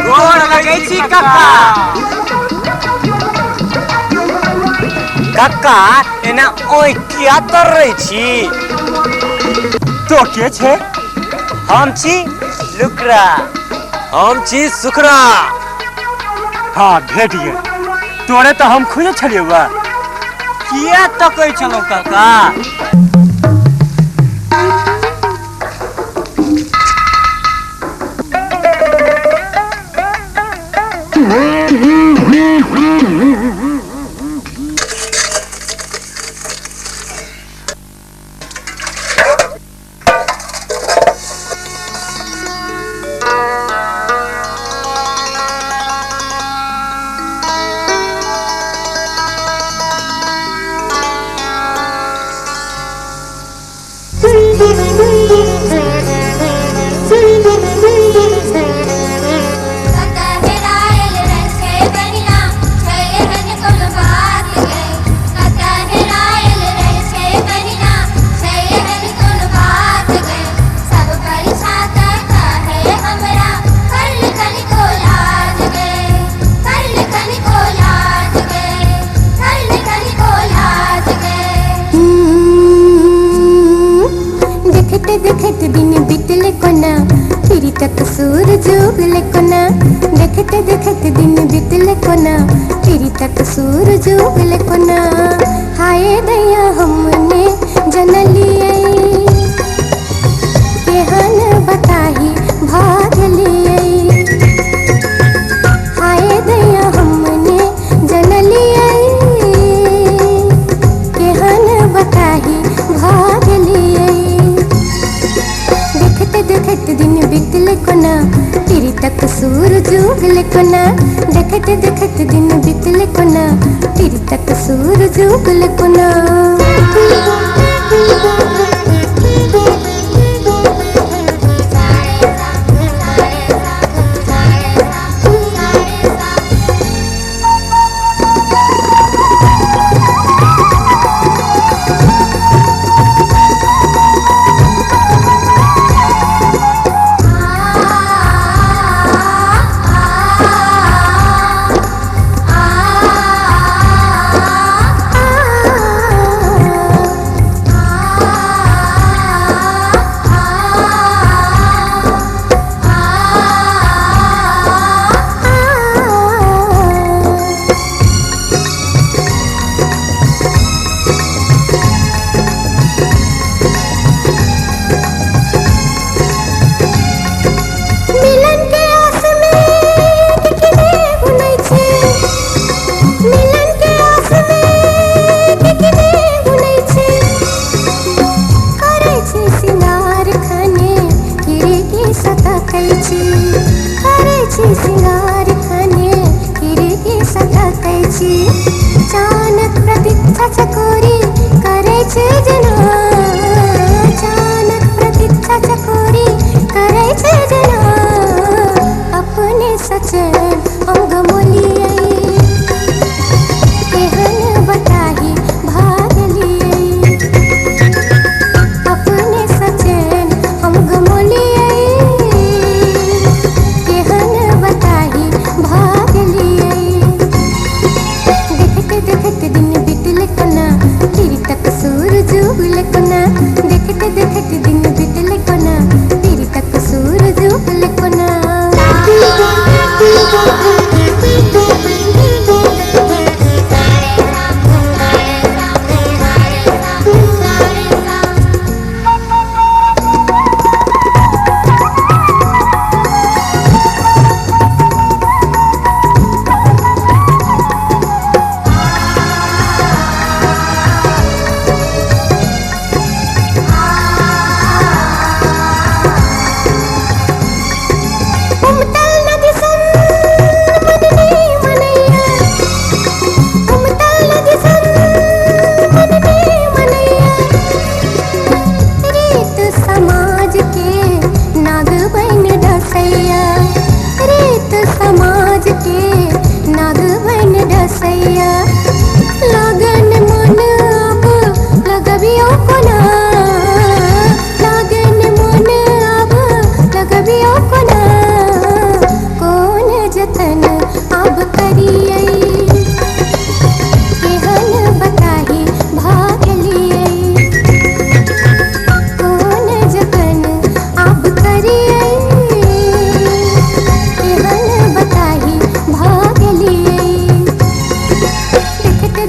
गोर लगै छी कक्का। कक्का एना ओइ किया तर्रै छी? तो के छै? हम छी लुकरा। हम छी सुखरा। हाँ भेट गेल। तोरे तऽ हम खुजे छलियौ बा। किया तकै छलौ काका? देखते देखते दिन बीतले कोना, फिर तक सूरज उगले कोना। देखते देखते दिन बीतले कोना, फिर तक सूरज उगले कोना। हाय दैया हमने जनलिए, केहन बताही भाग लिए। हाय दैया हमने जनलिए, केहन बताही भाग लिए। देखते देखते दिन बीतले कोना, फिर तक सूरज उगले कोना। देखते देखते दिन बीतले कोना, फिर तक सूरज उगले कोना।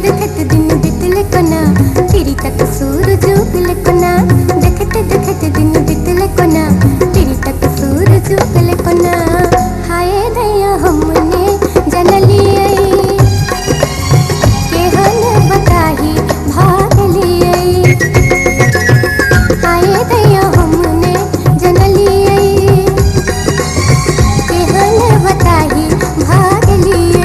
देखत दिन बितल कोना फिरी तक सूरज उगल कोना। देखत देखत दिन बितल कोना फिरी तक सूरज उगल कोना। हाय दैया हमने जनलियै केहन बताही भागलियै। हाय दैया हमने जनलियै केहन बताही भागलियै।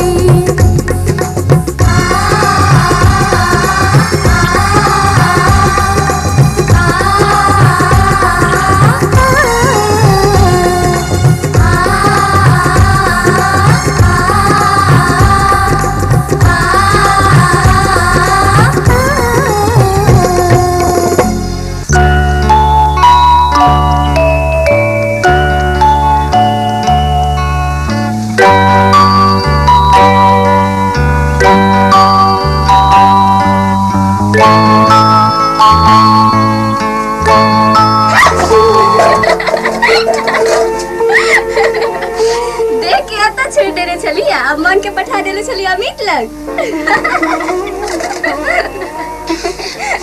देख के अतः छोड़ देने छलियै, अब मन के पठा देने छलियै अमित लग।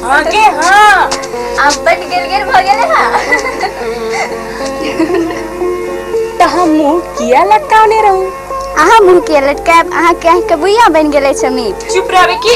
हाँ के हाँ, अब बट गेल गेल भ गेलै हाँ। त हम मुंह किया लटकाने रहू? अहाँ मुंह किया लटकायब? अहाँ के आँखि के बुइया बनि गेलै छै अमित। चुप रहबे की?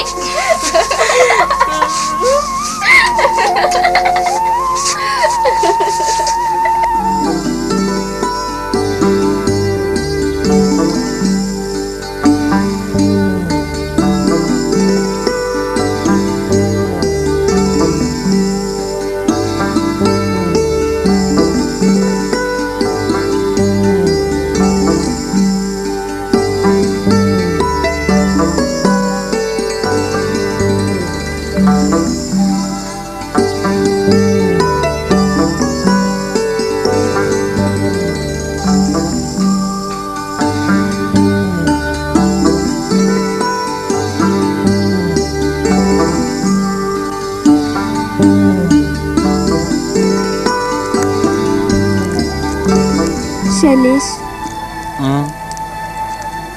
शैलेश,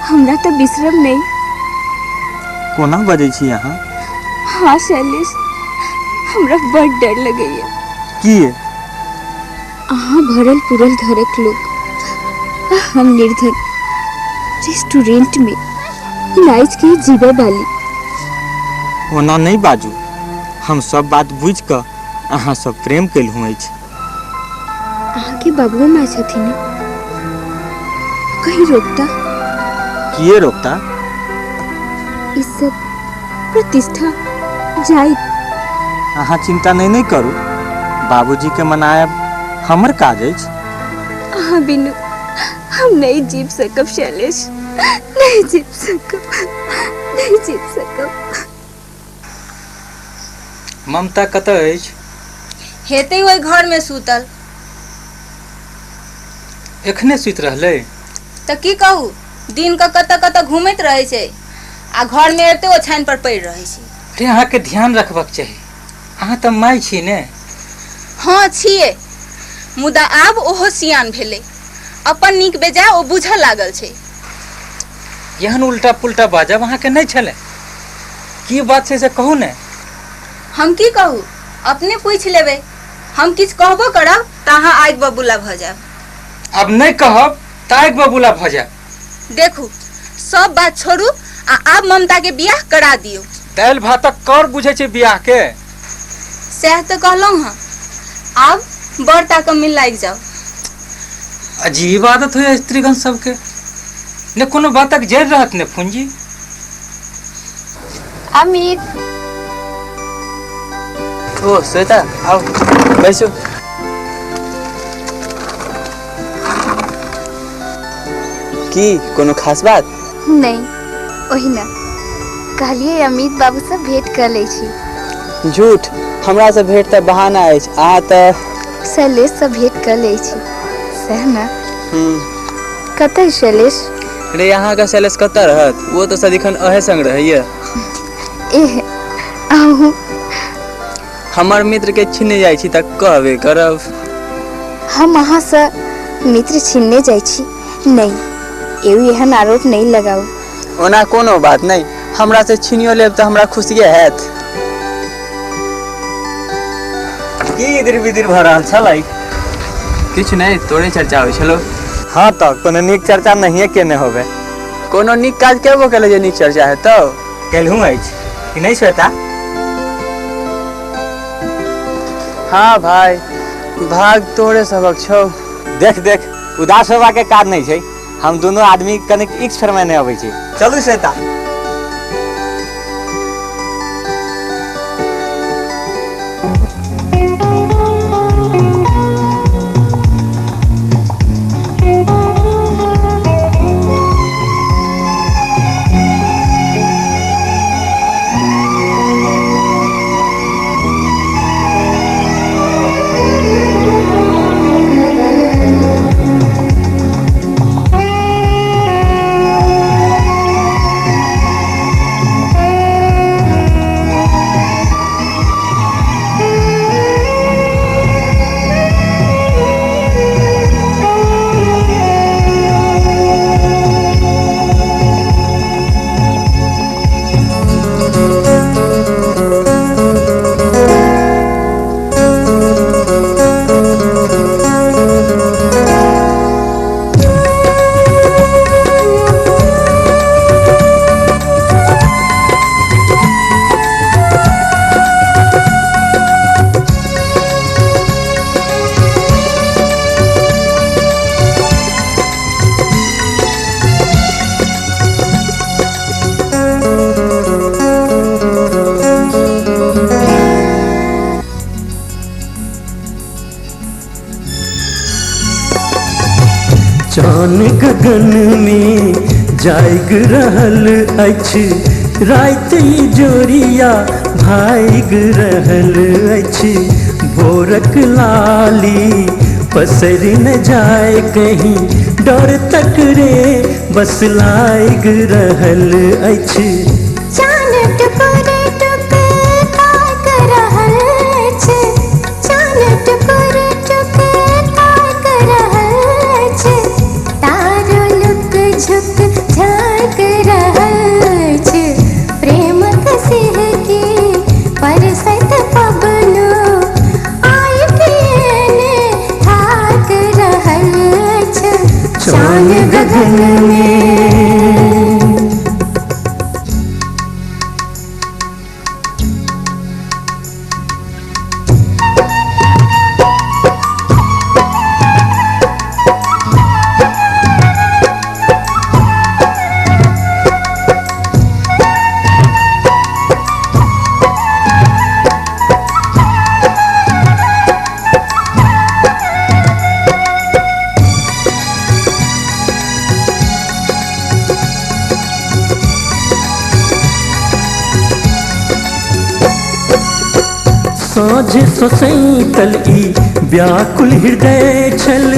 हमरा तो बिसरब नहीं। कोना बजै छी अहाँ? हाँ शैलेश, हमरा बड़ डर लगैया। किए? अहाँ भरल पुरल घरक लोक, हम निर्धन, रेस्टोरेंट में नाइच के जीवे वाली। ओना नहीं बाजू, हम सब बात बुझि कऽ अहाँ सब प्रेम केलहुँ अछि। अहाँ के बाबुओ माय छथिन, कहीं रोकता? किए रोकता? इज्जत प्रतिष्ठा जाइत। अहाँ चिंता नहीं करू, बाबूजी के मनायब हमर काज अछि। अहाँ बिनु हम नहीं जीव सकब शैलेश, नहीं जीव सकब, नहीं जीव सकब। ममता कतऽ अछि? हेतै ओहि घर में सुतल। एखने सुति रहलै? तऽ की कहू, दिन के कतऽ कतऽ घूमैत रहै छै आ घर में एते ओछाइन पर पड़ि रहै छै। अरे अहाँके ध्यान रखबाक चाही, अहाँ तऽ माय छी ने। हाँ छियै, मुदा आब ओहो सियान भेलै, अपन नीक बेजाय ओ बुझऽ लागल छै। एहन उल्टा पुल्टा बाजब अहाँके नहि छलै। की बात छै से कहू ने। हम की कहू, अपने पूछि लेबै। हम किछु कहबो करब तऽ अहाँ आगि बबूला भऽ जायब। अब नहीं कहब तऽ आगि बबूला भऽ जायब। देखू, सब बात छोड़ू आ आब ममता के बियाह करा दियौ। दालि भातक कर बुझै छै बियाह के। सएह तऽ कहलहुँ हँ, आब बड़ ताकऽ में लागि जाउ। अजीब आदत होइए स्त्रीगण सबके, ने कोनो बातक जड़ि रहत ने फुंजी। अमित। ओ श्वेता, आओ बैसू। की कोनो खास बात? नहीं, ओहिना कहलिए अमित बाबू से भेंट कर लै छी। झूठ, हमरा से भेंट तऽ बहाना अछि, अहाँ तऽ शैलेश से भेंट कर लै छी सएह ने। कतऽ शैलेश? रे अहाँके शैलेश कतऽ रहत, वो तऽ सदिखन अहे संग रहैया। एह अहूँ हमर मित्र के छीनने जाइ छी तऽ कहबे करब। हम अहाँ से मित्र छीनने जाइ छी? नहीं, एहन आरोप नहीं लगाऊ। ओना कोनो बात नहीं, हमरा से छीनियो लेब तऽ हमरा खुशिये हैत। की इधर बिदिर भऽ रहल छलै? किछु नहि, तोरे चर्चा होइ छलो। हाँ तऽ कोनो नीक चर्चा नहिये केने होबे। कोनो नीक काज केबो केले जे नीक चर्चा हेतौ? केलहुँ अछि कि नहि श्वेता? हाँ भाई, भाग तोरे सबक छौ। देख देख, उदास होबा के काज नहीं छै। हम दोनों आदमी कनिक इक्स फरमाने अबै छी। चलू श्वेता। चान गगन में जाग रहल अछि, राति जोरिया भागि रहल अछि। भोरक लाली पसरि न जाय कहीं, डर तक रे बस लागि रहल अछि। चान टुकुर टुक ताक रहल अछि, चान टुकुर टुक ताक रहल अछि, तारो लुक झुक झाँक रहल अछि। प्रेमक सिहकी परसत पवनो आइ के थाक रहल अछि। चान गगन में। साँझ सोसैतल ई व्याकुल हृदय छल,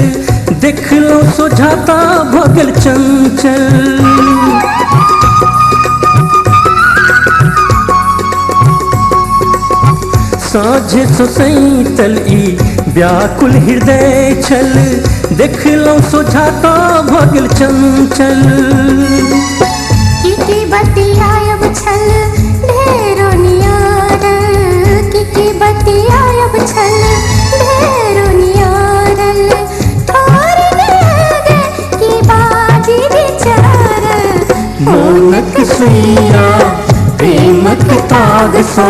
देखलो सोझाता भगल चंचल। साँझ सोसैतल ई व्याकुल हृदय छल, देखलो सोझाता भगल चंचल। की बतियायब छल ढेरो नियारल, की बतियायब छल ढेरो नियारल, थोर गे की बाजी विचारल। मोनक सुइया प्रेमक ताग सो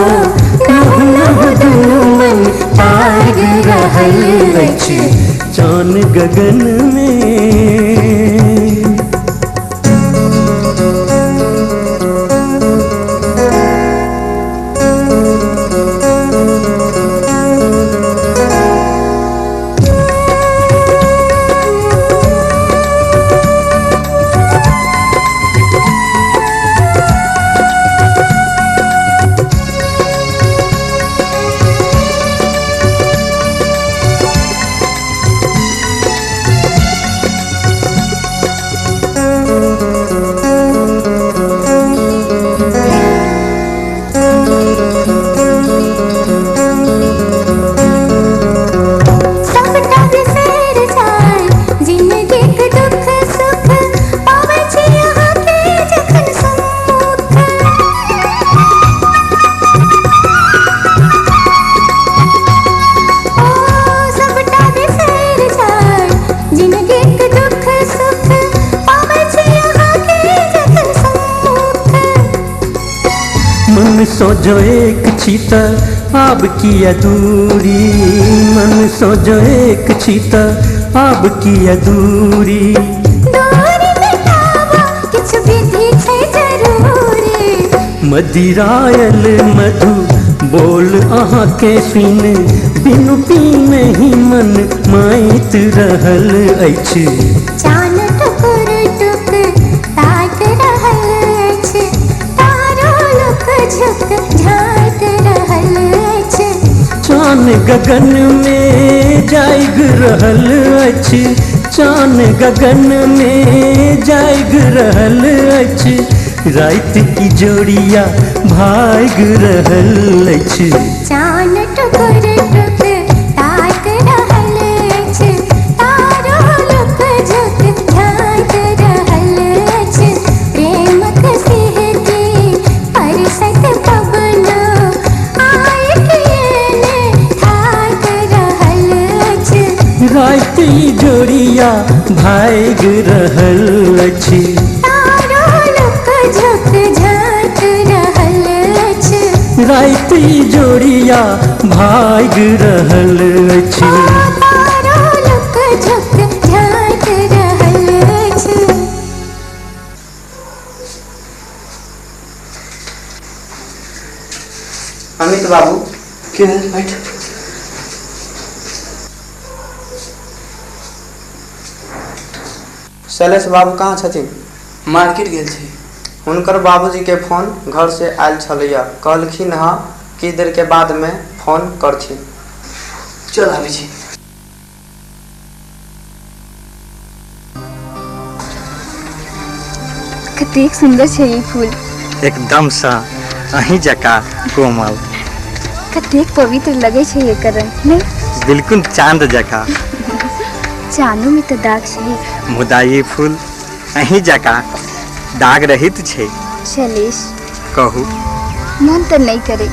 नहु नहु दुनू मन पाग रहल अछि। चान गगन में। मन सो जो एक छी त आब किया दूरी, मन सो जो एक छी त आब किया दूरी। दूरी मिटावा किछु विधि छै जरूरी। मदिरायल मधु बोल अहाँ के सुन, बिनु पीने ही मन माइत रहल अछि। चान टुकुर टुक ताक रहल अछि, तारो लुक झुक झाँक रहल अछि। चान गगन में जाग रहल अछि, चान गगन में जाग रहल अछि। राति की जोड़िया भाग रहल अछि। चान टुकुर टुक ताक रहल अछि, तारो लुक झुक झाँक रहल अछि। प्रेमक सिहकी परसत पवना, आइ किएने थाक रहल अछि। राति जोड़िया भाग रहल अछि। तारो लुक झुक झाँक रहल अछि। राति जोड़िया भाग रहल अछि। तारो लुक झुक झाँक रहल अछि। अमित बाबू के भेल? बैठ। शैलेश बाबू कहाँ छथिन? मार्केट गेल छै। हुनकर बाबूजी के फोन घर से आयल छलैया, कहलखिन हँ किछु देर के बाद में फोन करथिन। चल आबै छी। कतेक सुंदर छै ई फूल। एकदम सँ अहीं जकाँ कोमल। कतेक पवित्र लगे छै एकर रंग नहीं? बिल्कुल चांद जकाँ। चानो में तो दाग छै। मुदा ई फूल अहीं जकाँ दाग रहित छै। शैलेश कहू। मन तो नहीं करे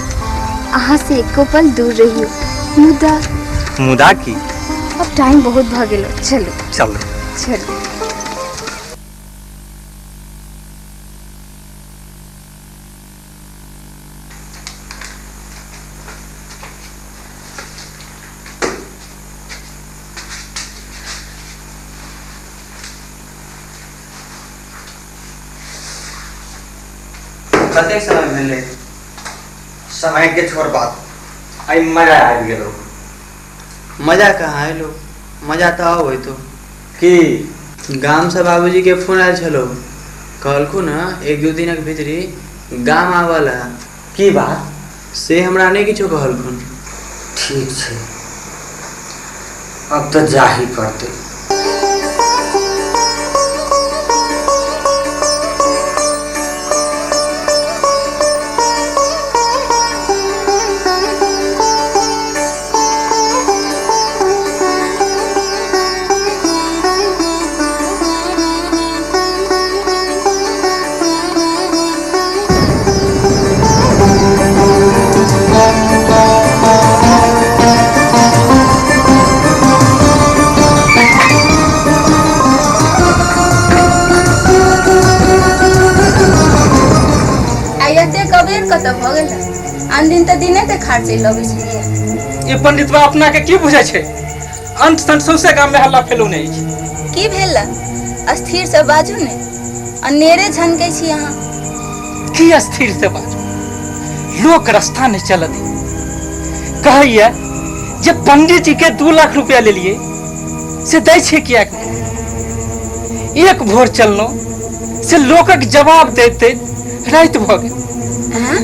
अहाँ से एको पल दूर रहियो, मुदा मुदा की? अब टाइम बहुत भ गेलो, चलो। चलो चलो। कतेक समय भेलै? समय के छोड़ बात, आइ मजा आबि गेलो। मजा कहाँ एलो, मजा तऽ आउ होइतो। की? गाम से बाबूजी के फोन आयल छलो, कहलखुन हँ एक दू दिनक भीतरी गाम आबऽ ला। की बात? से हमरा नहि किछो कहलखुन। ठीक छै, अब तऽ जाही पड़तै। आइ एतेक अबेर कतऽ भऽ गेल? आन दिन तऽ दिने देखार चलि अबै छलियै। ई पंडितबा अपना के की बुझै छै? अंत संत सौंसे गाम में हल्ला फैलौने अछि। की भेल? अस्थिर से बाजू ने, अनेरे झनकै छी अहाँ। की अस्थिर से बाजू? लोक रास्ता नहीं चल दे। कहैया जे पंडित जी के 2 लाख रुपया लेलिए से दै छै किएक नहि? एक भोर चलनो से लोकक जवाब दैत दैत राति भऽ गेल। आँय?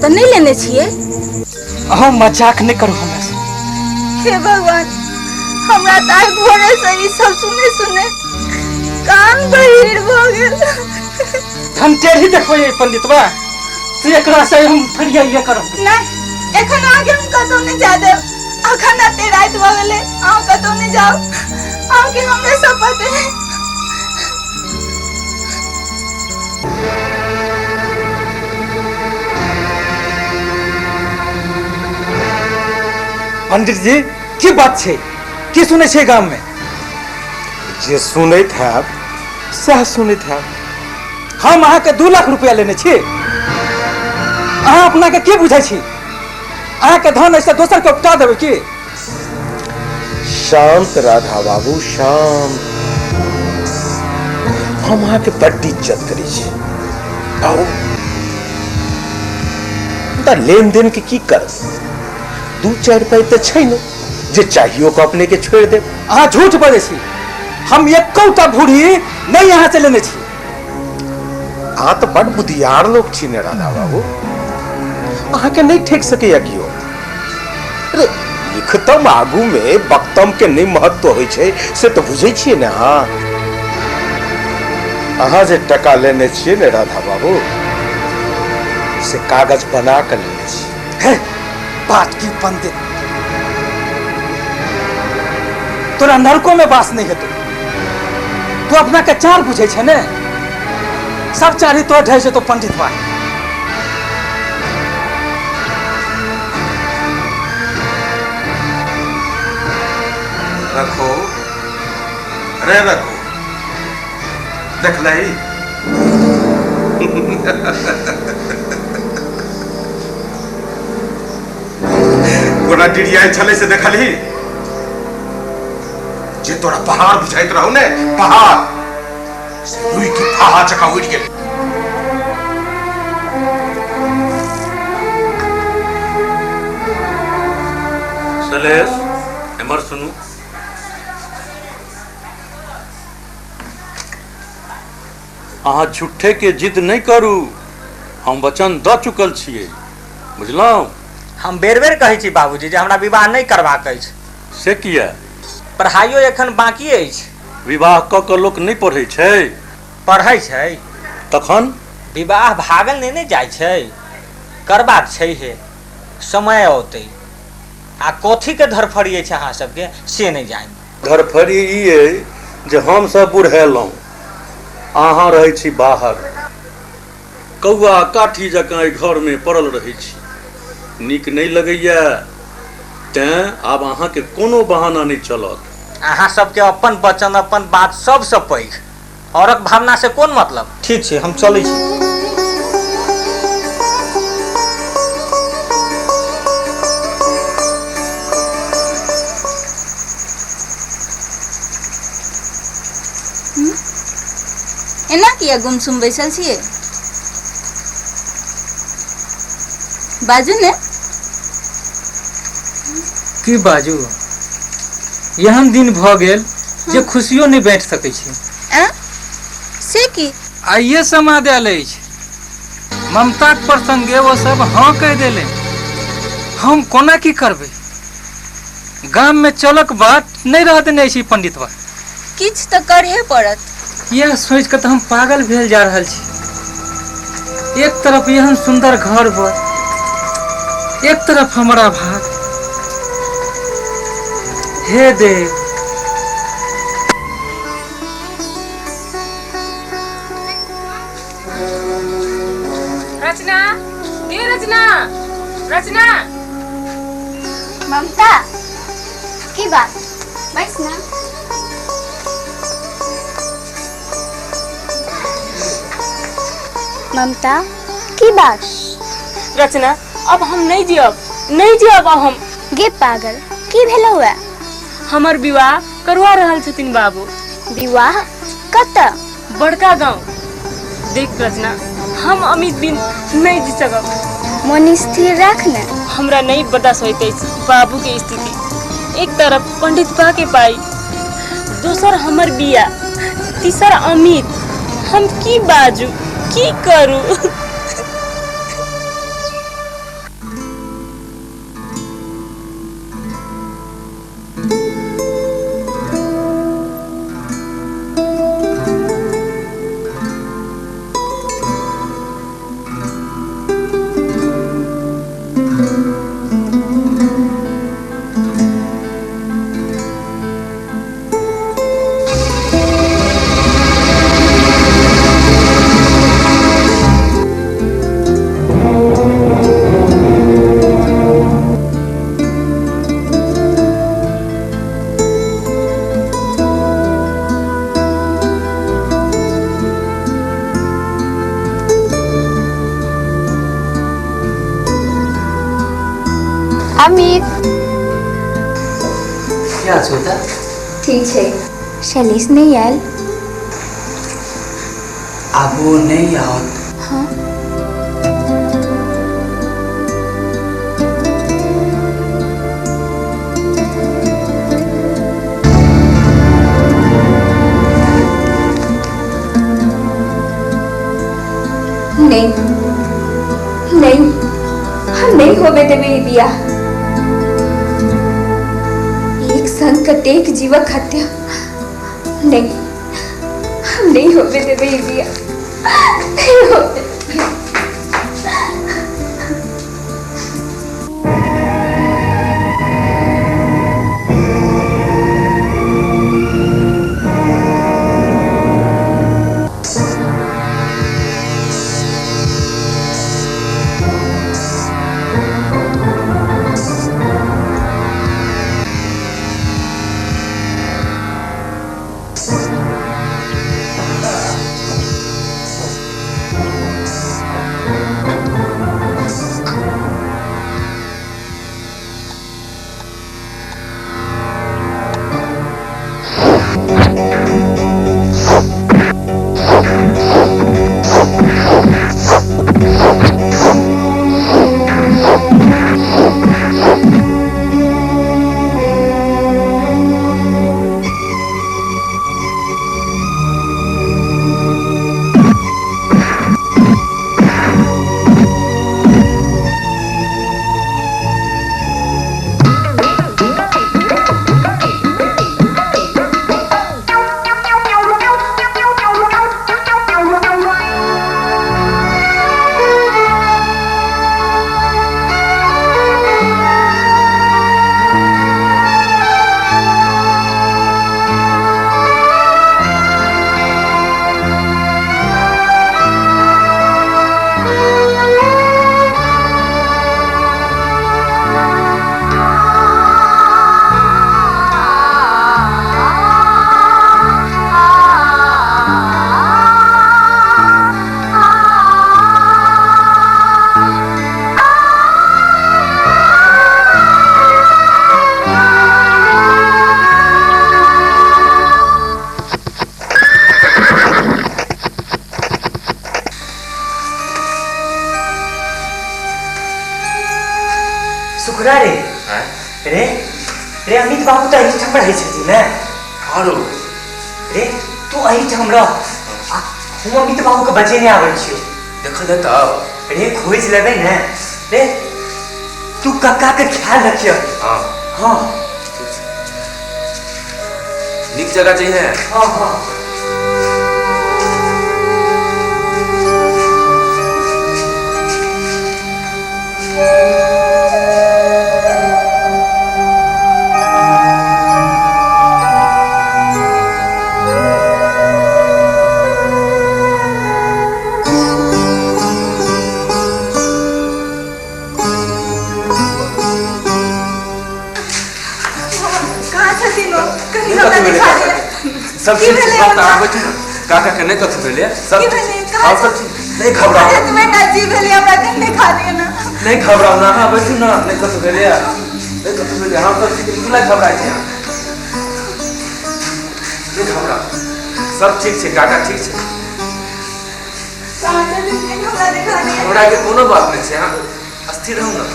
तऽ नहि लेने छियै? अहाँ मजाक नहि करू हमरा से। हे भगवान, हमरा तऽ आइ भोरे से ई सब सुने सुने कान बहिर भऽ गेल। हम टेढ़ी देखबै पंडितबा, तू एकरा से हम फरियाइये करब। नहि, एखन अहाँके हम कतहु नहि जा देब। अखन एते राति भऽ गेलै, अहाँ कतहु नहि जाउ। अहाँके हमरे शपथ है। पंडित जी की बात छै? की सुनै छै गाम में? जे सुनैत हैब सएह सुनैत हैब। हम अहाँके 2 लाख रुपया लेने छी। अहाँ अपना के की बुझै छी? अहाँके धन ऐसे दोसर के उपटा देबै की? शांत राधा बाबू शांत, हम अहाँके बड्ड इज्जत करै छी। बाबू मुदा लेन देन के की करब, 2-4 पाइ तऽ छै ने जे चाहियो के अपने के छोड़ि देब। अहाँ झूठ बजै छी, हम एकोटा भूरी नहि अहाँ से लेने छी। अहाँ तऽ बड्ड बुधियार लोक छी ने राधा बाबू, अहाँके नहि ठेक सकैया केओ। अरे लिखतम आगू में बक्तम के नहि महत्व होइ छै से तऽ बुझै छियै ने अहाँ। अहाँ जे टका लेने छियै ने राधा बाबू, से कागज बना के लेने छियै। हे बात की पंडित, तोरा नरको में बास नहीं हेतौ। तू अपना के चार बुझै छै ने, सब चारी तो ढै छै तो पंडित भाई। रखो रे रखो, देख लही। कोना डिरियाइ छलै से देखलही? जे तोरा पहाड़ बुझाइत रहौ ने पहाड़, से रुई के फाहा जकाँ उड़ि गेल। शैलेश एमहर सुनू, अहाँ झूठे के जिद नहीं करू, हम वचन दऽ चुकल छियै, बुझलहुँ? हम बेर बेर कहै छी बाबूजी जे हमरा विवाह नहि करबाक अछि। से किया? पढ़ाइयो एखन बाकी अछि। विवाह कऽ कऽ लोक नहि पढ़ै छै? पढ़ै छै। तखन विवाह भागल नहि ने जाइ छै, करबाक छै हे, समय औतै। आ कथी के धरफड़ी अछि अहाँ सबके से नहि जानि। धरफड़ी ई अइ जे हम सब बुढ़ेलहुँ, अहाँ रहै छी बाहर, कौआ काठी जकाँ एहि घरमे पड़ल रहै छी, नीक नहि लगैया, तैं आब अहाँके कोनो बहाना नहि चलत। अहाँ सबके अपन वचन अपन बात सबसँ पैघ, औरक भावना से कोन मतलब? ठीक छै, हम चलै छी। एना किया गुमसुम बैसल छियै? बाजू ने। की बाजू, एहन दिन भऽ गेल जे खुशियो नहि बाँटि सकै छी। से की? आइये समाद आयल अछि, ममताक प्रसंगे ओ सब हाँ कहि देले। हम कोना की करबै? गाम में चलक बात नहि रह देने अछि पंडितवा। किछु तऽ करहे पड़त। यह सोचि कऽ तऽ हम पागल भेल जा रहल छी। एक तरफ एहन सुंदर घर बर, एक तरफ हमारा भाग। हे देव, रचना, गे रचना, रचना। ममता की बात? बैस ना। ममता की बात? रचना अब हम नहीं जियब, नहीं जियब अब हम। गे पागल, की भेलौ है? हमर विवाह करवा रहल छथिन बाबू। विवाह कतऽ? बड़का गांव। देख रचना, हम अमित बिन नहीं जी सकब। मन स्थिर राख ने। हमरा नहीं बर्दाश्त होइत अछि बाबू के स्थिति। एक तरफ पंडित बा के पाई, दोसर हमर बिया, तीसर अमित। हम की बाजू, की करू? अमित। की हाल छै? ठीक छै। शैलेश नहि आयल? आब ओ नहि आओत। हाँ। नहीं नहीं, हम नहीं होबे देबे ई बियाह। एक संग कतेक जीवक हत्या, नहीं, हम नहीं होबे देबे ई बियाह, नहीं होबे। सुखरा रे रे रे अमित बाबू तऽ एहिठाम रहै छथिन ने? आरो रे तू एहिठाम रह, हम अमित बाबू के बचेने आबै छियौ। देखल देतौ? रे खोजि लेबै ने। रे तू कक्का के ख्याल रखियो। हाँ हाँ, नीक जगह चाहिए। हाँ हाँ। सब ठीक छै, बात आबै छै काका के नहि कथु भेलै, सब ठीक हां, सब ठीक, नहीं घबराओ। जी भेलै हमरा कहीं नहीं खा दिए ना। नहीं घबराओ ना, हां बैठू ना, नहीं कथु भेलै, नहीं कथु भेलै, हां सब ठीक, बिल्कुल नहीं घबराइ छै, नहीं घबराओ, सब ठीक छै काका, ठीक छै, घबराइ के कोनो बात नहीं छै, हां स्थिर रहू ना।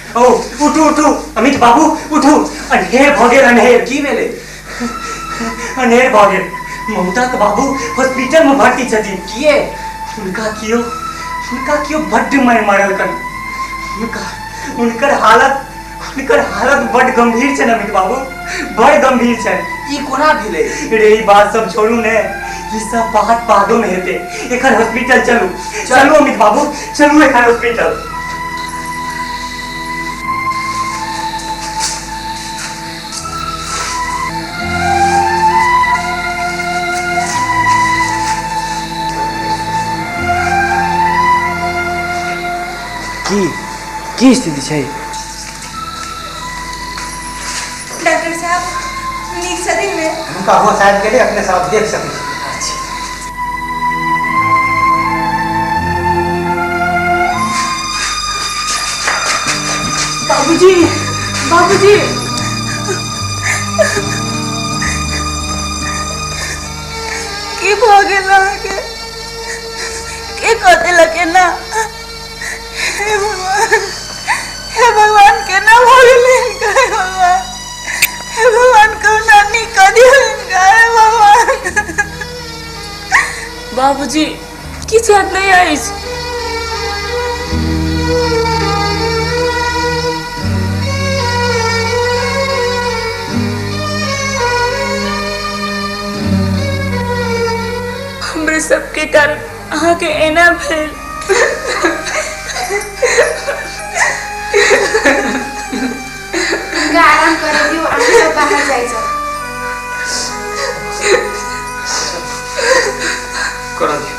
ओ उठू उठू अमित बाबू उठू, अन्हेर भ गेल, अन्हेर। की भेलै? अन्हेर भ गेल। ममता के बाबू हॉस्पिटल में भर्ती छथिन। किए? हुनका कियो बड्ड मारि मारलकन। हुनकर हालत बड्ड गंभीर छनि अमित बाबू, बड़ गंभीर छनि। ई कोना भेलै? रे ई बात सब छोड़ू ने, ई सब बात बादो में हेतै। एखन हॉस्पिटल चलू, चलू अमित बाबू, चलू एखन हॉस्पिटल। की की स्थिति छै? डॉक्टर साहब नीक छथिन ने? हुनका होश आबि गेलै, अपने सब देख सकै छी। बाबूजी, बाबूजी, की भऽ गेल अहाँके? के कऽ देलक एना? हे भगवान, हे भगवान, केना भऽ गेलै हिनका? हे भगवान, हे भगवान, कहुना नीक कऽ दियौ हिनका, हे भगवान। बाबूजी, किछु याद नहि अछि। हमरे सबके कारण अहाँके एना भेल। हुनका आराम करऽ दियौ, अहाँ सब बाहर जाइ जाउ। करऽ दियौ।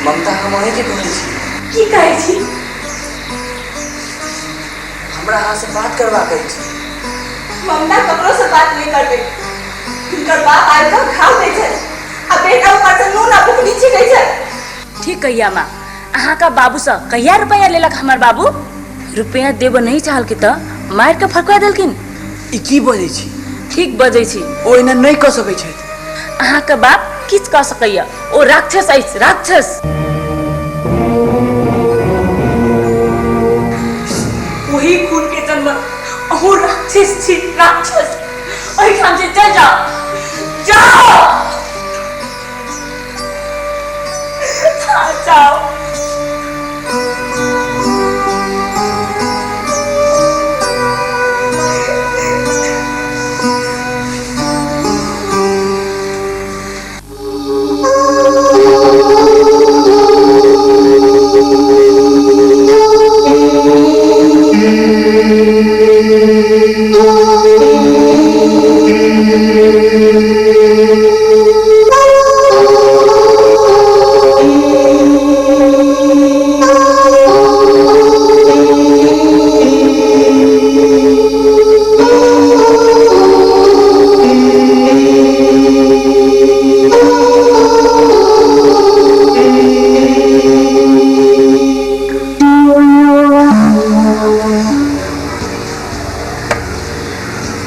ममता, हम अहीँके कहै छी। की कहै छी? हमरा अहाँसँ बात करबाक अछि। ममता ककरो से बात नहीं करबै। हिनकर बाप आबि कऽ घाव दै छै आ बेटा ऊपर से नून आ बुकनी छिकै छै। ठीक कहिया माँ, अहाँका बाबूसँ कहिया रुपया लेलक हमर बाबू? रुपया देबऽ नहीं चाहलकै तऽ मारि कऽ फड़कवा देलखिन। ई की बजै छी? ठीक बजै छी। ओ एना नहि कऽ सकै छथि। अहाँके बाप किछु कऽ सकैया, ओ राक्षस अछि, राक्षस। ओही खून के जन्म अहूँ राक्षस छी, राक्षस। ओहिठाम से चल जाओ, जाओ, हाँ, जाओ।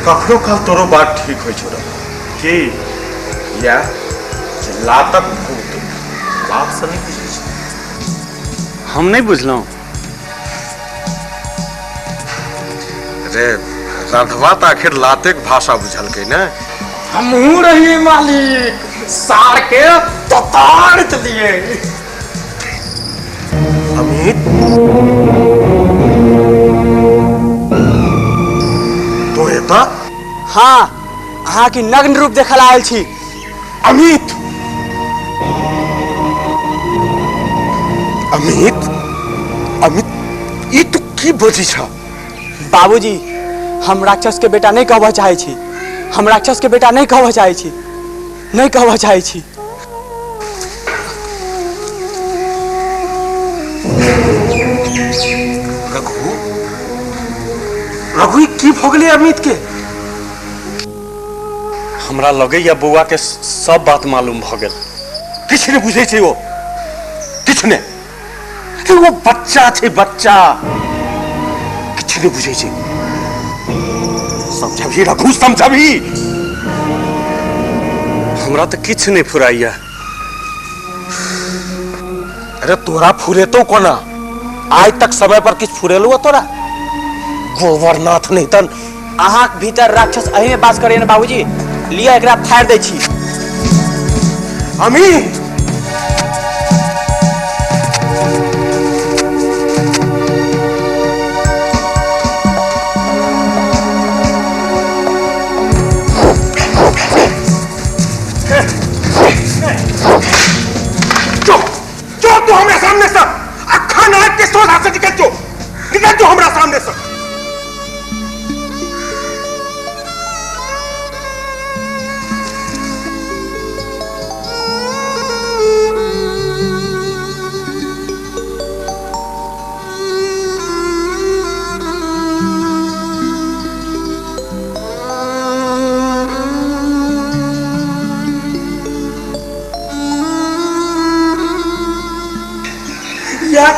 कखनो काल तोरो बात ठीक होइ छौ की या जे लातक भूत बाप से नहीं बुझै छै। हम नहीं बुझलहुँ। रे राधवा तऽ आखिर लातेक भाषा बुझलकै ने। हमहूँ रहिए मालिक, सार के ततार चलिए। अमित तो एता? हाँ, अहाँके नग्न रूप देखल आयल छी। अमित, अमित, अमित, ई तू की बजै छ? बाबूजी, हम राक्षस के बेटा नहीं कहबऽ चाहै छी। हम राक्षस के बेटा नहीं कहबऽ चाहै छी, नहीं कहबऽ चाहै छी। रघु, रघु, ई की भऽ गेलै अमित के? हमरा लगैया बौआ के सब बात मालूम भऽ गेल। किछु नहि बुझै छै ओ, किछु नहि। अरे ओ बच्चा छै, बच्चा, किछु नहि बुझै छै। समझबही रघु, समझबही। हमरा तऽ किछु नहि फुराइया। अरे तोरा फुरेतो कोना? आज तक समय पर किछु फुरेलू तोरा? गोबरनाथ नहीं तन अहाँक भीतर राक्षस एही में वास करैया ने बाबूजी, लिअ एकरा फाड़ि दै छी। अमित जो तू हमरा सामने से अखन आग के सोझा से निकल जो, निकल जो हमरा सामने से।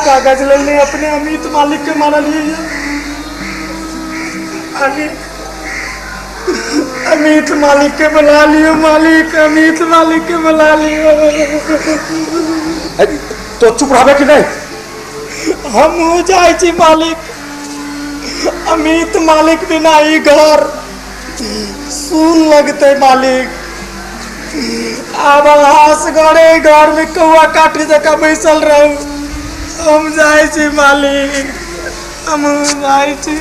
कागज लेने अपने अमित मालिक के मारा लिए। अमित मालिक के बुला लियो मालिक, अमित मालिक के बुला लियो। तो चुप रहबे कि नहीं? हम हो जाए छी मालिक, अमित मालिक बिना ई घर सुन लगते मालिक। आब हास घरे घर में कौआ काटी जका बैसल रहू। हम जाए छी मालिक, हम जाए छी।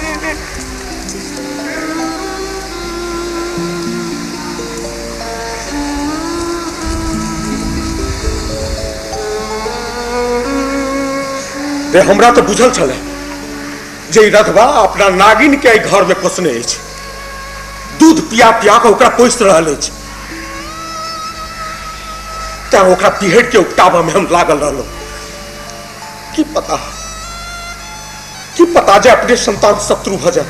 रे हमरा तो बुझल छले जे ई रधवा अपना नागिन के घर में पोसने अछि, दूध पिया पिया के ओकरा पोसि रहल अछि, तें ओकरा बिहड़ के उपटाबऽ में हम लागल रहलहुँ। की पता जे अपने संतान शत्रु भ जाए।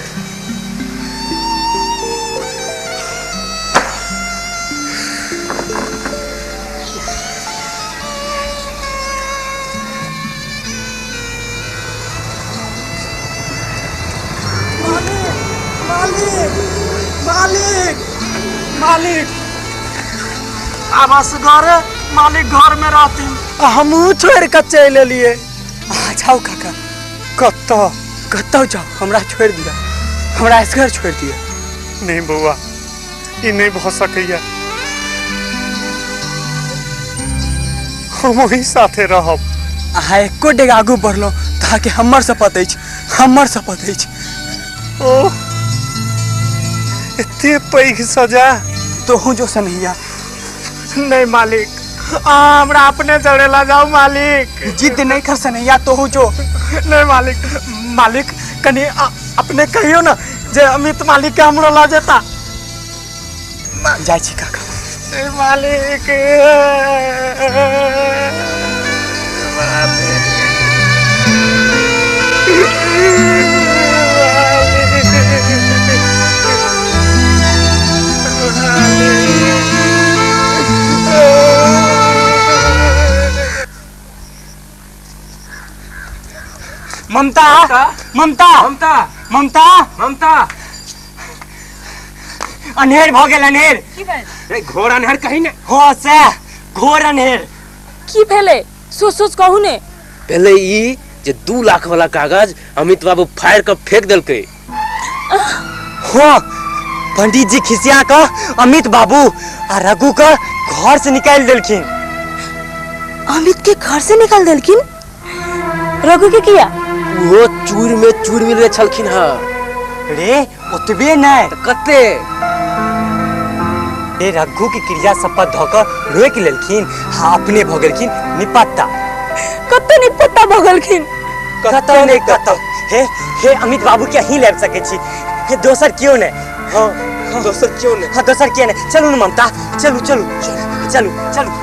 मालिक मालिक मालिक आब असगरे मालिक घर में रहती, हमहूँ छोड़ के चलि एलियै। जाओ काका, कतौ कतौ जाओ, हमरा छोड़ दिया, हमरा असगर छोड़ दिया। नहीं बउआ, ई नहीं भ सकैया, हम वही साथे रहब। अहाँ एको डेग आगू बढ़लहुँ तऽ अहाँके हमर शपथ अछि, हमर शपथ अछि। ओह, एते पैघ सजा। तोहू जो सनहिया। नहीं मालिक, हमरा अपने जड़ेला जाओ मालिक। जिद नहीं कर सनहिया, तोहू जो। नहीं मालिक, मालिक कनी अपने कहियो ना जे अमित मालिक के हमरो ला जेता। जाइ छी काका। नहीं मालिक, ममता ममता ममता ममता ममता, अन्हेर भ गेल, अन्हेर। की भेल? रे घोर अन्हेर कहीं ने हो से घोर अन्हेर। की भेले? सोच सोच कहू ने। पहले ई जे 2 लाख वाला कागज अमित बाबू फाड़ के फेंक देलकै। हो पंडित जी खिसिया के अमित बाबू आ रघु के घर से निकाल देलखिन। अमित के घर से निकाल देलखिन? रघु के किया? वो चूर में चूर मिल रहे छलखिन। हाँ रे ओतबे नहीं त कते रे रघु की क्रिया शपथ धऽ कऽ रोकि लेलखिन, हाँ अपने भऽ गेलखिन निपत्ता। कते निपत्ता भऽ गेलखिन? कतौ नहीं कतौ। हे हे अमित बाबू के अहीं लाबि सकै छी, हे दोसर केओ नहीं। हाँ दोसर केओ नहीं। हाँ दोसर केओ नहीं। चलू न ममता, चलू चलू चलू चलू।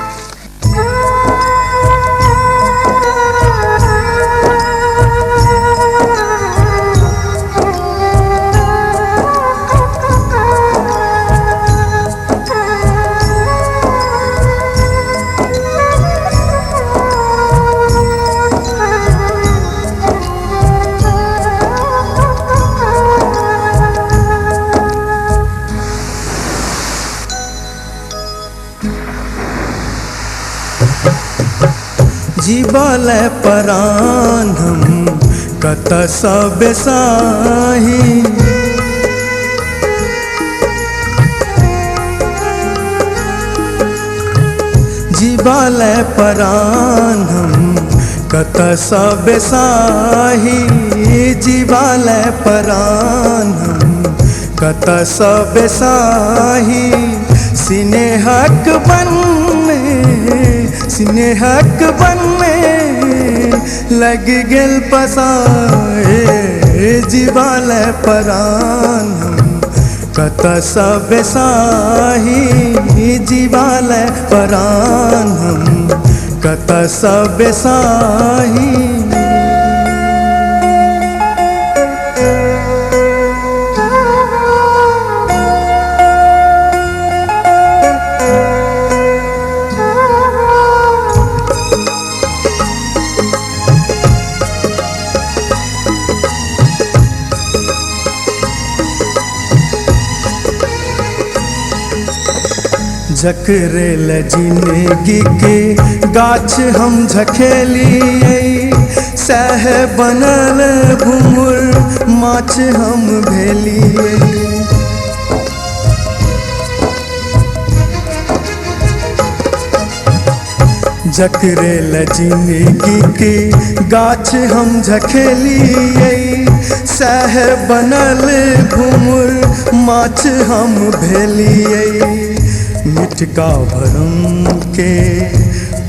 जीवल परान हम कतसँ बेसाही। जीवल परान हम कतसँ बेसाही, जीवल परान हम कतसँ बेसाही। स्नेहक वन में, स्नेहक वन में लग गेल पसाए, जीवल परान हम कतसँ बेसाही, जीवल परान हम कतसँ बेसाही। जकरे ले जिंदगी के गाछ हम झखेलिए, सह बनल घुमुर माछ हम भेलिए। जकरे ले जिंदगी के गाछ हम झखेलिए, सह बनल घुमुर माछ हम भेलिए। मिटका भरम के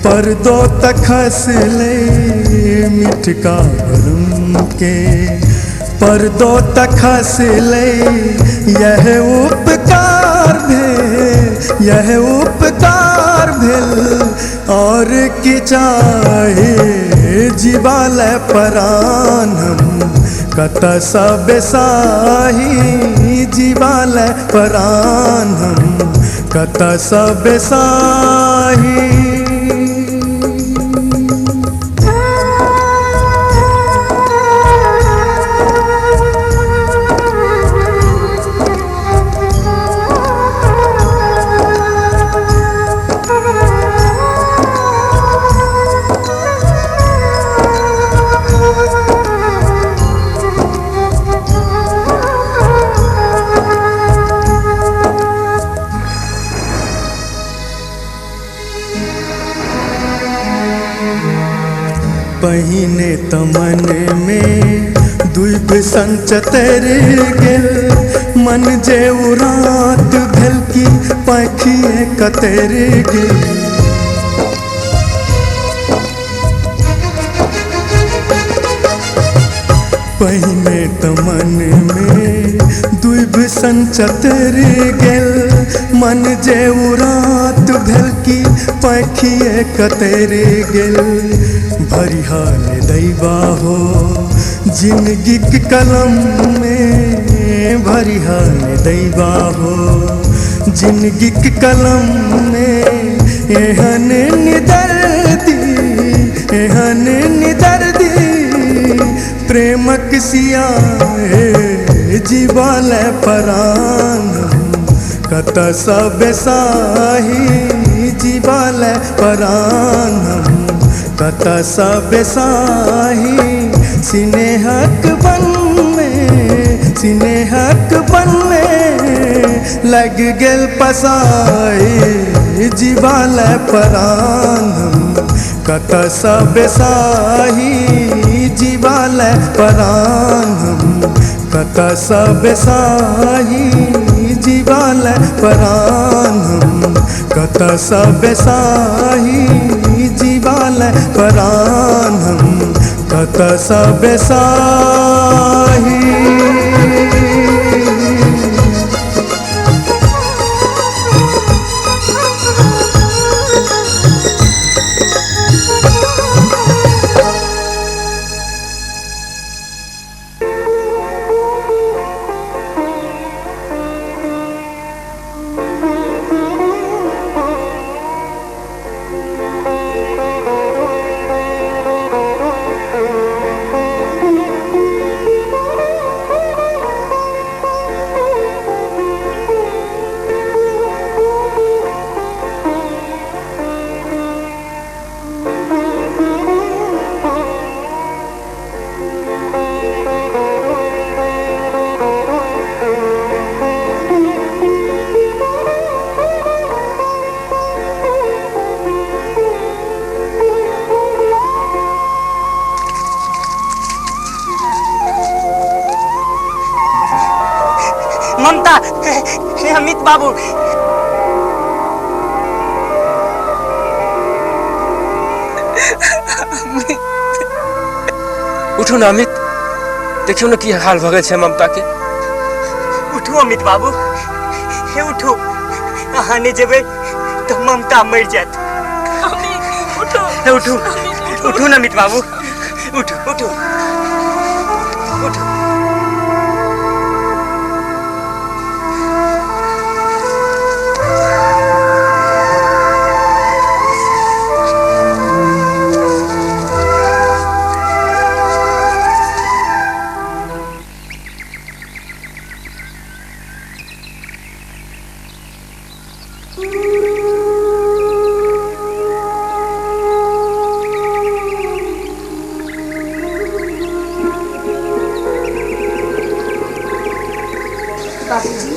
पर्दो तक खसले, मिटका भरम के पर्दो तक खसले। यह उपकार भेल, यह उपकार भेल और की चाहे, जीवल परान हम कतसँ बेसाही, जीवल परान हम कतसँ बेसाही। पहिने तमन में दुइब संचतर गेल, मन जे उरात भेल की पाखिए कतर गेल। पहिने तमन में दुइब संचतर गेल, मन जे उरात भेल की पाखिए कतर गेल। भरिहाल दैबा हो जिंदगी के कलम में, भरिहाल दैबा हो जिंदगी के कलम में। एहन निदर्दी, एहन निदर्दी प्रेमक सिया, जीवल परान कतसँ बेसाही, जीवल परान कतसँ बेसाही। स्नेहक वन में, स्नेहक वन में लग गेल पसाई, जीवल परान कतसँ बेसाही, जीवल परान कतसँ बेसाही, जीवल परान कतसँ बेसाही, जीवल परान कतसँ बेसाही। Thank you. ममता, हे अमित बाबू। उठू ना अमित, देखियो ना की हाल भऽ गेल छै ममता के। उठू अमित बाबू, हे उठू, अहाँ नहि जेबै तऽ ममता मरि जायत। उठू, हे उठू, उठू ना अमित बाबू, उठू उठू उठू। बाबूजी।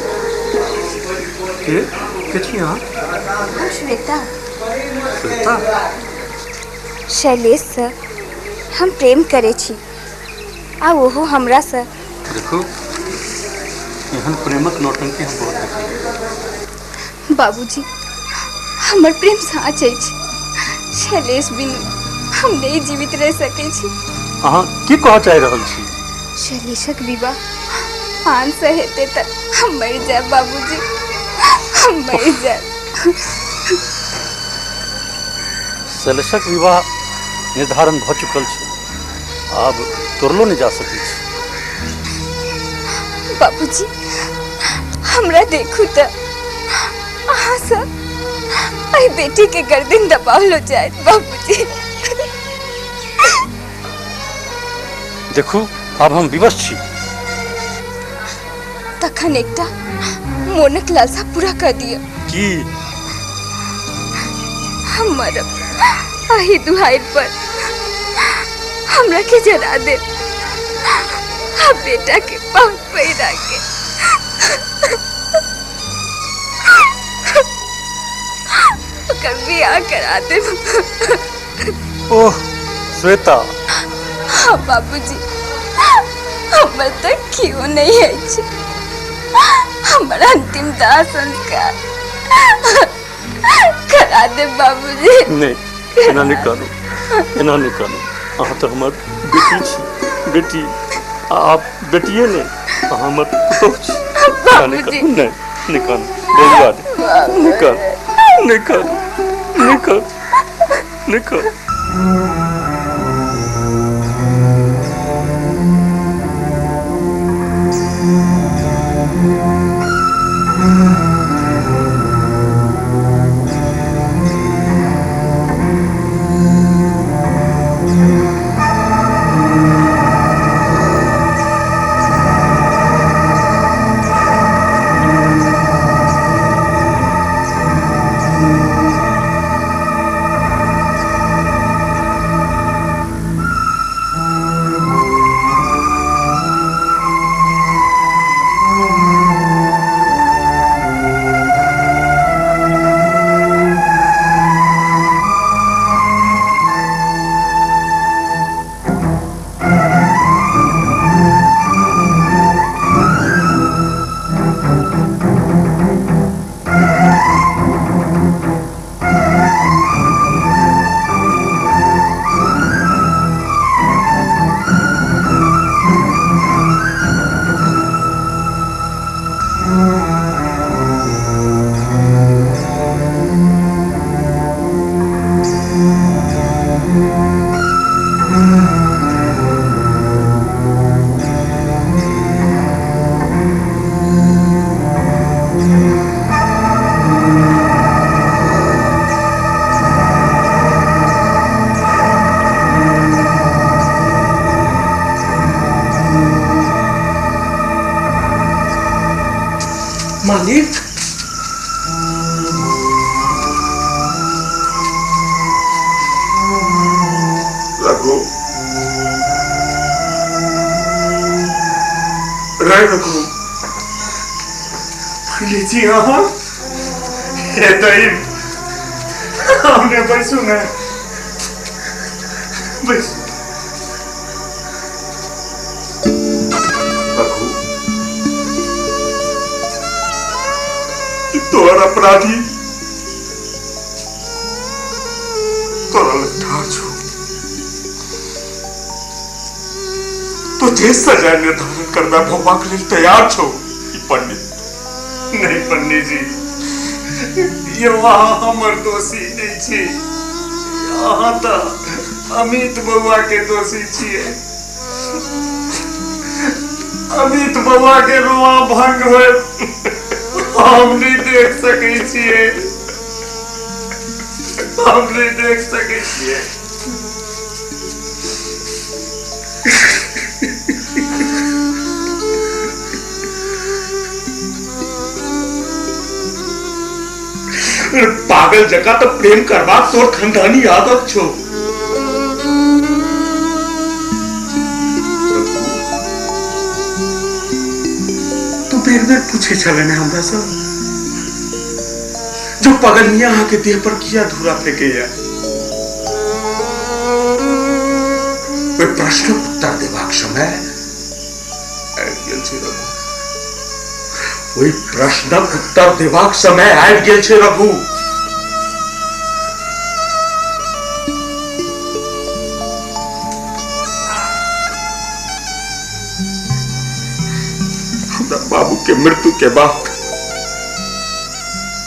के छी अहाँ? हम श्वेता। श्वेता? शैलेश से हम प्रेम करे छी आ ओहो हमरा से। देखू, एहन प्रेमक नौटंकी हम बहुत देखली। बाबूजी, हमर प्रेम साँच अछि। शैलेश बिनु हम नहीं जीवित रह सकै छी। अहाँ की कहऽ चाहि रहल छी? शैलेशक विवाह आन से हेतै तऽ हम मरि जायब बाबूजी, हम मरि जायब। शैलेशक विवाह निर्धारण भऽ चुकल छै, आब तोड़लो नहि जा सकै छै। बाबूजी, हमरा देखू तऽ अहाँ सब एहि बेटी के गर्दन दबावलो जायत बाबूजी। देखू, आब हम विवश छी। तखन एकटा मोनक लालसा पूरा कर दिअ। की? हम मरब अही दुहाई पर, हमरा के जरा दे आ बेटा के पाँव पहिरा के। ओकर बियाह करा दे। ओह श्वेता। हाँ बाबूजी, हमर तऽ केओ नहीं अछि। हमर अंतिम दाह संस्कार करा दे बाबूजी। नहीं, एना नहीं करू, एना नहीं करू। अहाँ तऽ हमर बेटी छी, बेटी। आप बेटिए ने, अहाँ हमर पुतोहु छी। एना नहीं करू, नहीं, नहीं करू, बौआ दे, नहीं करू, नहीं करू, नहीं करू, नहीं करू। मालिक, रघु, रे रघु, पंडित जी अहाँ हे दैव, हमने बैसू ने, बैसू। रघु, अपराधी तोरा लग ठाढ़ छौ। तो जे सजा निर्धारण करबा भोगबाक लेल तैयार छौ ई पंडित। नहीं पंडित जी, यो अहाँ हमर दोषी नहीं छी, अहाँ तऽ अमित बउआ के दोषी छियै। अमित बउआ के रोआ भंग होय हम नहीं देख सकै छियै, हम नहीं देख सकै छियै। पागल जकाँ तो प्रेम करबाक तोर खानदानी आदत छौ। तू बेर बेर पूछे छले ने हमरा से जो पगलनिया अहाँ के देह पर किया धूरा फेंकैया। ओहि प्रश्नक उत्तर देबाक समय आबि गेल छै रघु, ओहि प्रश्नक उत्तर देबाक समय आबि गेल छै रघु। हमरा बाबू के मृत्यु के बाद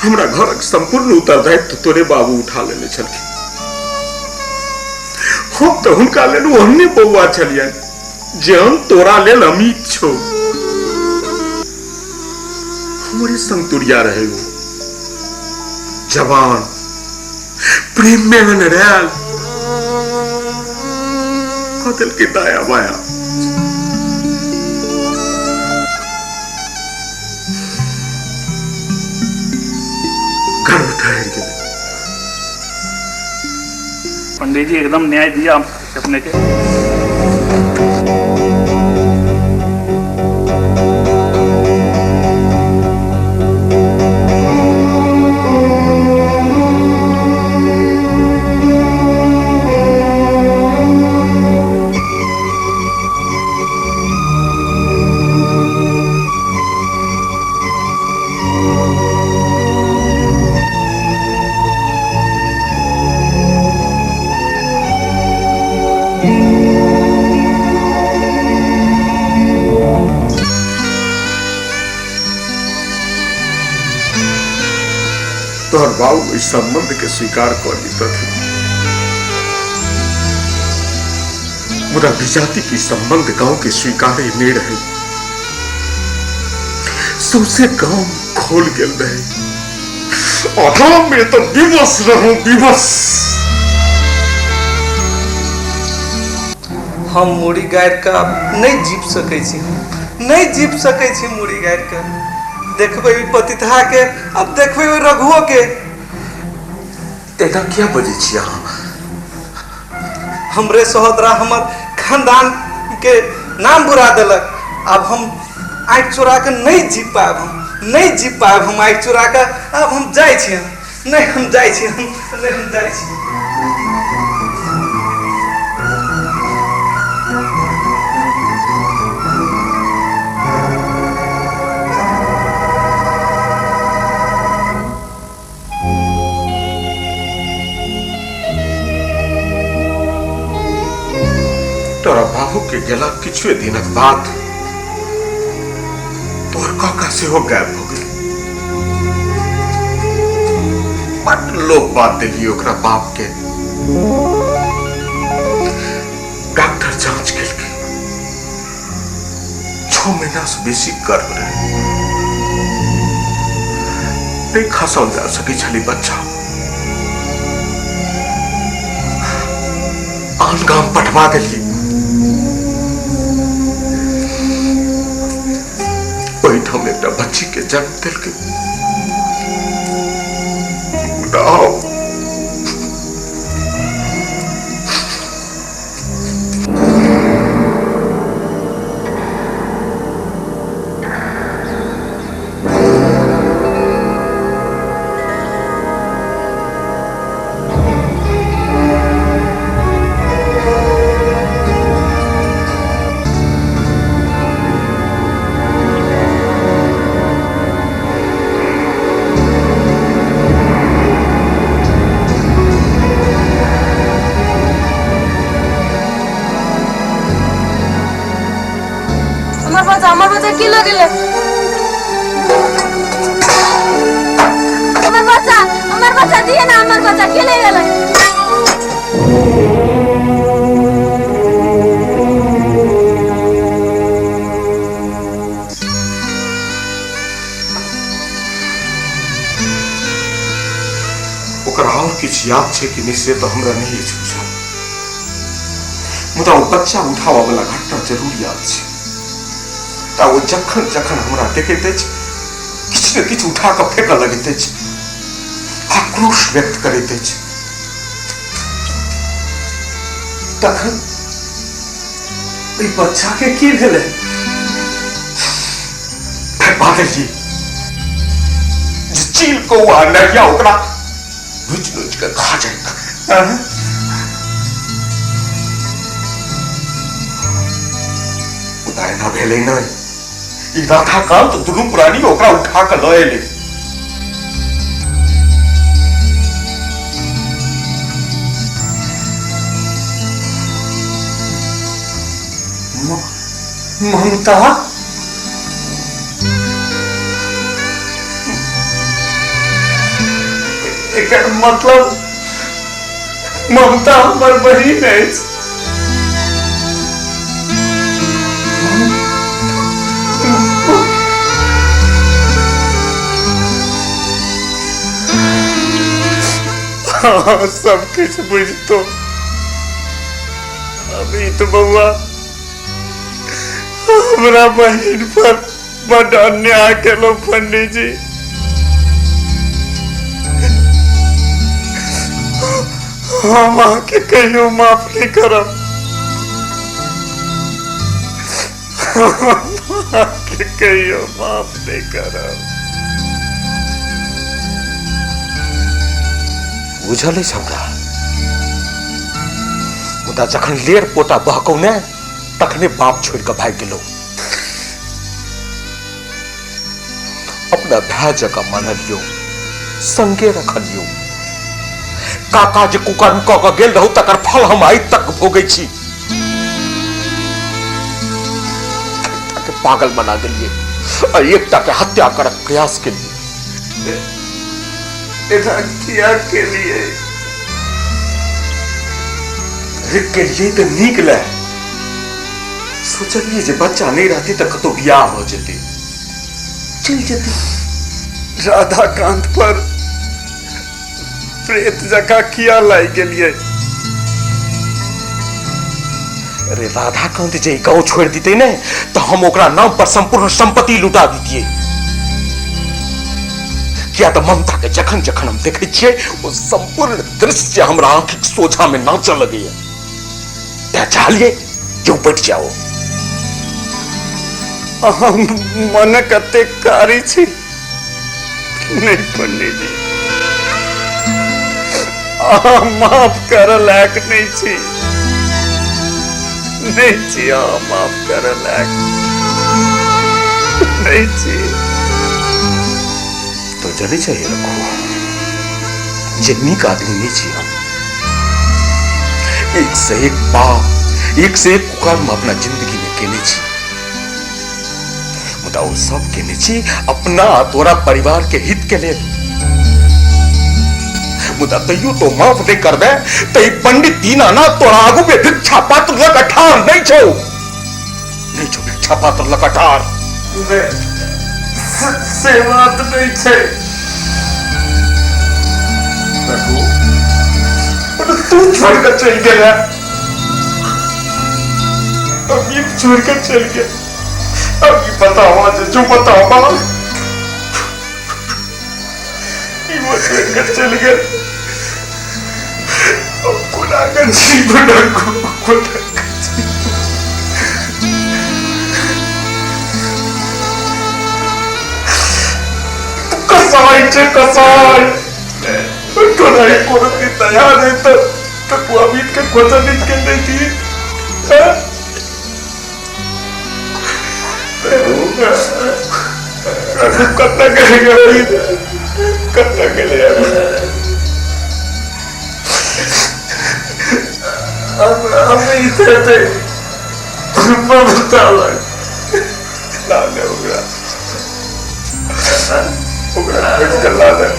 हमरा घरक संपूर्ण उत्तरदायित्व तोरे बाबू उठा लेने छलखिन। हम तो हुनका लेल ओहने बौआ छलियनि जेहन तोरा लेल अमित छौ। हमरे संग तुरिया रहे वो जवान, प्रेम में अनरैल कतल के दाया बाया। गर्भ ठहर गए। पंडित जी एकदम न्याय दिया अपने के। तोहर बाबू इस संबंध के स्वीकार कर लीतथिन, मुदा विजाति की संबंध गांव के स्वीकारे नहीं रहे। सौसे गांव खोल गेल रहे और हम में तो विवश रहूं, विवश। हम मुड़ी गाड़ि के नहीं जीप सकै छी, नहीं जीप सकै छी मुड़ी गाड़ि के। देखबै ओहि पतितहा के, अब देखबै ओहि रघुओ के। तेना किया बजै छी अहाँ? हमरे सहोदरा हमर खानदान के नाम बुरा देलक। अब हम आँखि चोरा के नहीं जी पायब, हम नहीं जी पायब हम आँखि चोरा के। अब हम जाइ छी, नहीं हम जाइ छी, हम नहीं हम जाइ छी। तोरा बाबू के गेला किछुए दिनक बाद तोहर काका सेहो गायब हो गेल। बड लोक बात देलियै ओकरा बाप के। डॉक्टर जांच केलकै, 6 महीना से बेसी गर्भ रहे, नहीं खसाओल जा सकै छलै बच्चा। आन गाम पठवा देलियै। ओहिठाम एकटा बच्ची के जन्म देलकै। मुदा हमर बच्चा, हमर बच्चा की लऽ गेलै? हमर बच्चा, हमर बच्चा दिए ना, हमर बच्चा के ले गेलै? ओकरा और किछु याद छै कि नहि से तऽ हमरा नहि अछि बुझल, मुदा ओ बच्चा उठाबऽ वाला घटना जरूर याद छै। तऽ ओ जखन जखन हमरा देखैत अछि किछु ने किछु उठा कऽ फेकऽ लगैत अछि, आक्रोश व्यक्त करैत अछि। तखन ओहि बच्चा के की भेलै? बादल जी जे चील कौआ नरिया ओकरा नोचि नोचि कऽ खा जाइत। मुदा एना भेलै नहि, ई राधाकांत दुनू प्राणी ओकरा उठा कऽ लऽ एलै। ममता, एकर मतलब ममता हमर बहिन अछि। हाँ, सब किछु बुझतो अभी तो बउआ हमरा बहिन पर बड अन्याय केलो पंडित जी। हम अहाँके कहियो माफ नहीं करब, हम अहाँके कहियो माफ नहीं करब। बुझल अछि हमरा, मुदा जखन लेर पोता बहकौ ने तखने बाप छोड़ि कऽ भागि गेलौ। अपना भाय जकाँ मानलियौ, संगे रखलियौ। काका जे कुकर्म कऽ कऽ गेल रहू तकर फल हम आइ तक भोगै छी। एकटा के पागल बना देलियै आ एकटा के हत्या करक प्रयास केलियै। एना किया केलियै? केलियै तऽ नीक लए सोचलियै जे बच्चा नहि रहतै तऽ कतौ बियाह भऽ जेतै, चलि जेतै। राधाकांत पर प्रेत जकाँ किया लागि गेलियै? अरे राधाकांत जे गांव छोड़ि दितै ने तऽ हम ओकरा नाम पर संपूर्ण संपत्ति लुटा दितियै। किया तऽ ममता के जखन जखन हम देखै छियै ओ संपूर्ण दृश्य हमरा आँखिक सोझा में नाचऽ लगैया। तें चाहलियै जे ओ बचि जाओ। हम मन कतेक कारी छी। नहीं पंडित जी, अहाँ माफ करऽ लायक नहीं छी, नहीं छी, अहाँ माफ करऽ लायक नहीं छी। तो जनै छै रखो जे नीक आदमी नहीं छी हम। एक से एक पाप, एक से एक कुकर्म अपना जिंदगी में केने छी, मुदा ओ सब केने छी अपना तोरा परिवार के हित के लेल। मुदा तैयो तो माफ नहीं करबे त ई पंडित दीनानाथ तोरा आगू में भिक्षा पात्र लग ठार नहीं छौ, नहीं छौ भिक्षा पात्र लग ठार। से बात नहीं छै तू छोड़ कर चल गया, अभी छोड़ कर चल गया। अभी बताओ जो बताओ वो छोड़ कर चल गया। अब कोना कर जीवन कोना कसाई छे कसाई कोना कोनो के दया नहीं तो तू अमित के खोजा नहीं के नहीं थी। कत्ता करेगा कत्ता के लिए हम इथे थे ममता लग। ला दे ओकरा, ओकरा खोज के ला दे।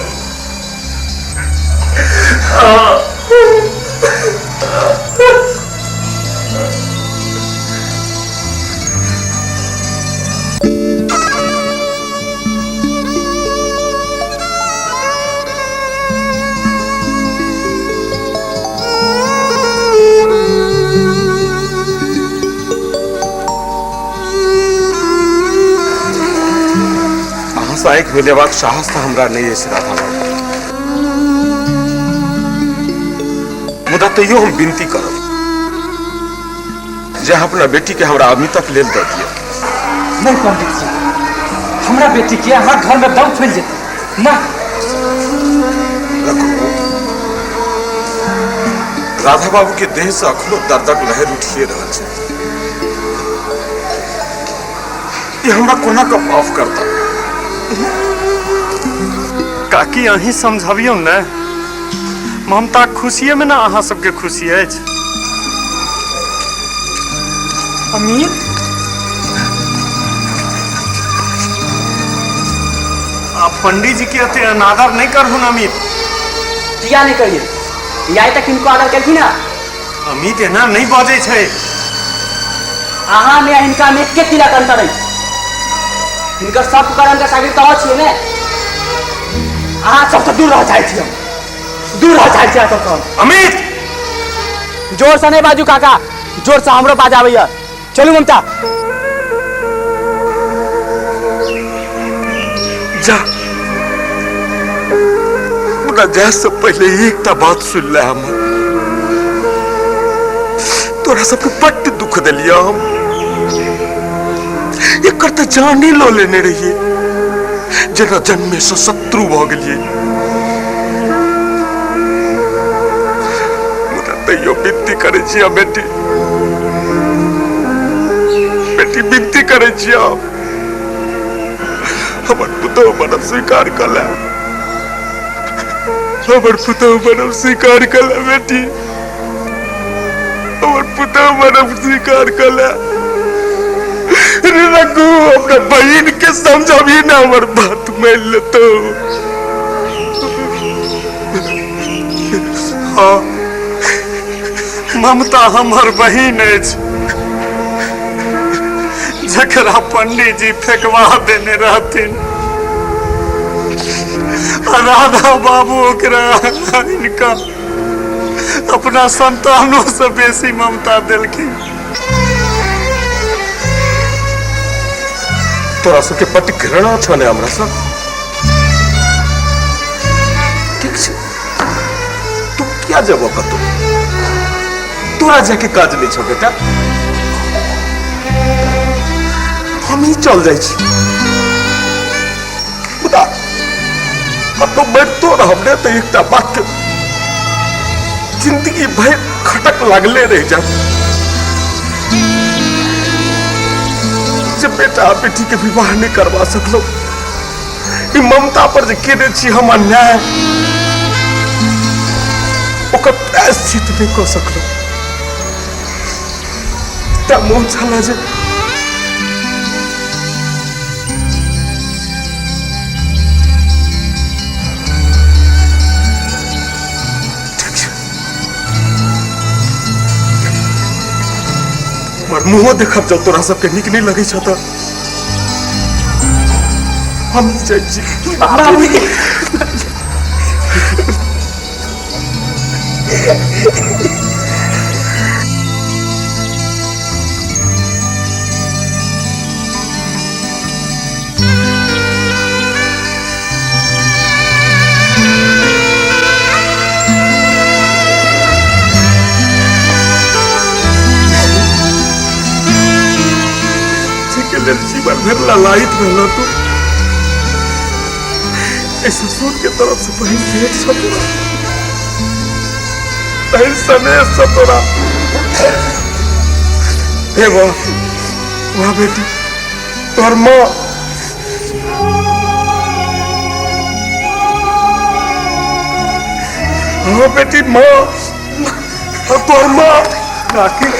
आँखि मिलेबाक साहस तऽ हमरा नहि अछि राधा बाबू, मुदा तैयो हम विनती करब जे अहाँ अपना बेटी के हमरा अमितक लेल दऽ दिअ। नहीं पंडित जी, हमरा बेटी के अहाँ घर में दम फैल जेतै ना। राधा बाबू के देह से अखनो दर्दक लहर उठिए रहल छै। ई हमरा कोना कऽ माफ करता? काकी अहीं समझबियौ ने, ममता खुशिये में ना अहाँ सबके खुशी अछि। अमित आ पंडित जी के अते अनादर नहीं करहुन अमित। किया नहीं करिए, आइ तक किनको आदर केलखिन ना? अमित एना नहीं बजै छै। अहाँ में हिनका में के तिलक अंतर अछि? हिनकर सब कर्म के साबित तऽ छियै ने। अहाँ सबसँ दूर रह चाहै छी हम, दूर रह चाहै छी अहाँ सबसँ। अमित जोर से नहीं बाजू काका, जोर से हमरो बाज आबैया। चलू ममता। जा, मुदा जाय से पहले एकटा बात सुन ले। हम तोरा सबके बड्ड दुख देलिया हम, एकर तऽ जाने लऽ लेने रहिए, जेना जन्मे से शत्रु भऽ गेलिए। मुदा तैयो विनती करै छियै बेटी, बेटी विनती करै छियै, हमर पुतोहु बनब स्वीकार कऽ ले, हमर पुतोहु बनब स्वीकार कऽ ले बेटी, हमर पुतोहु बनब स्वीकार कऽ ले। रे रघु, अपना बहिन के समझबी ना, हमर बात मान लेतो। हाँ, ममता हमर बहिन अछि, जकरा पंडित जी फेंकवा देने रहथिन, राधा बाबू ओकरा इनका अपना संतानों से बेसी ममता देलखिन। तोरा सबके बड्ड घृणा छौ ने हमरा सब? ठीक छै, तू किया जेबो कतौ? तोरा जाके काज नहीं छौ बेटा, हम ही चल जाइ छी। मुदा कतौ मरितो रहब ने तऽ एकटा बात के जिंदगी भरि खटक लागले रहि जायत जे बेटा बेटी के विवाह नहीं करवा सकलो। ई ममता पर जे केने छी हम अन्याय, ओकर प्रायश्चित नहीं कऽ सकलो। ता मोन छला जे हमर मुँहो देखब जब तोरा सबके नीक नहीं लगै छौ तऽ हम जाइ छी। लेल जीवन भर ललायित रहल तू, ससुर के तरफ से पहिल भेंट छौ तोरा, पहिल सनेह छौ तोरा। हे वाह वाह बेटी, तोहर माँ हाँ बेटी माँ, तोहर माँ। काकी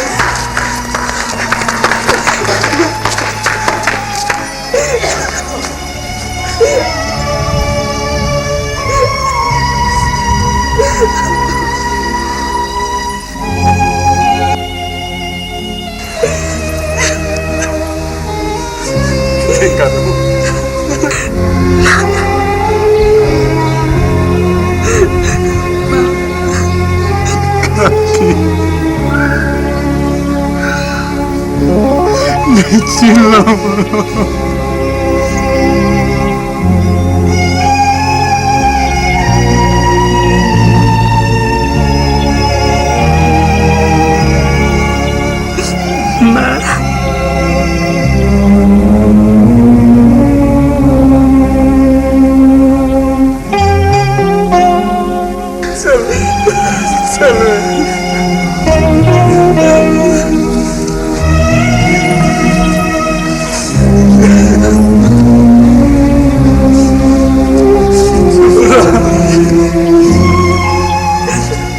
नहीं चिन्हलहुँ।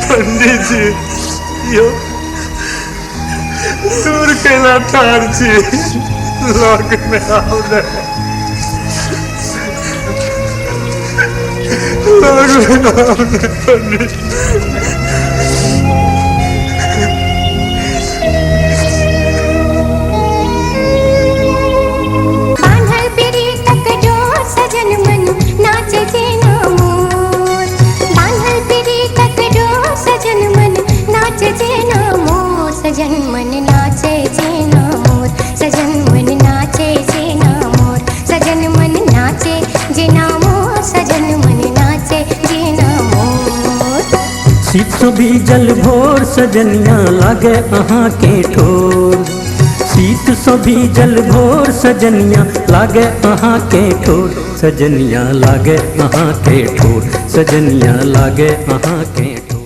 पंडित जी यो दूर केला ठार छी, लग में आउ ने, लग में आउ ने पंडित। बांधल प्रीतक डोर सजन मन नाचे जेना मोर, बांधल प्रीतक डोर सजन मन नाचे जेना मोर, सजन मन नाचे जेना मोर, सजन मन नाचे जेना मोर, सजन मन नाचे जेना मोर, सजन मन नाचे जेना मोर। शीत सो भीजल भोर सजनिया लागे अहाँ के ठोर, शीत सो भीजल भोर सजनिया लागे अहाँ के ठोर, सजनिया लागे अहाँ के ठोर, सजनिया लागे अहाँ के ठोर।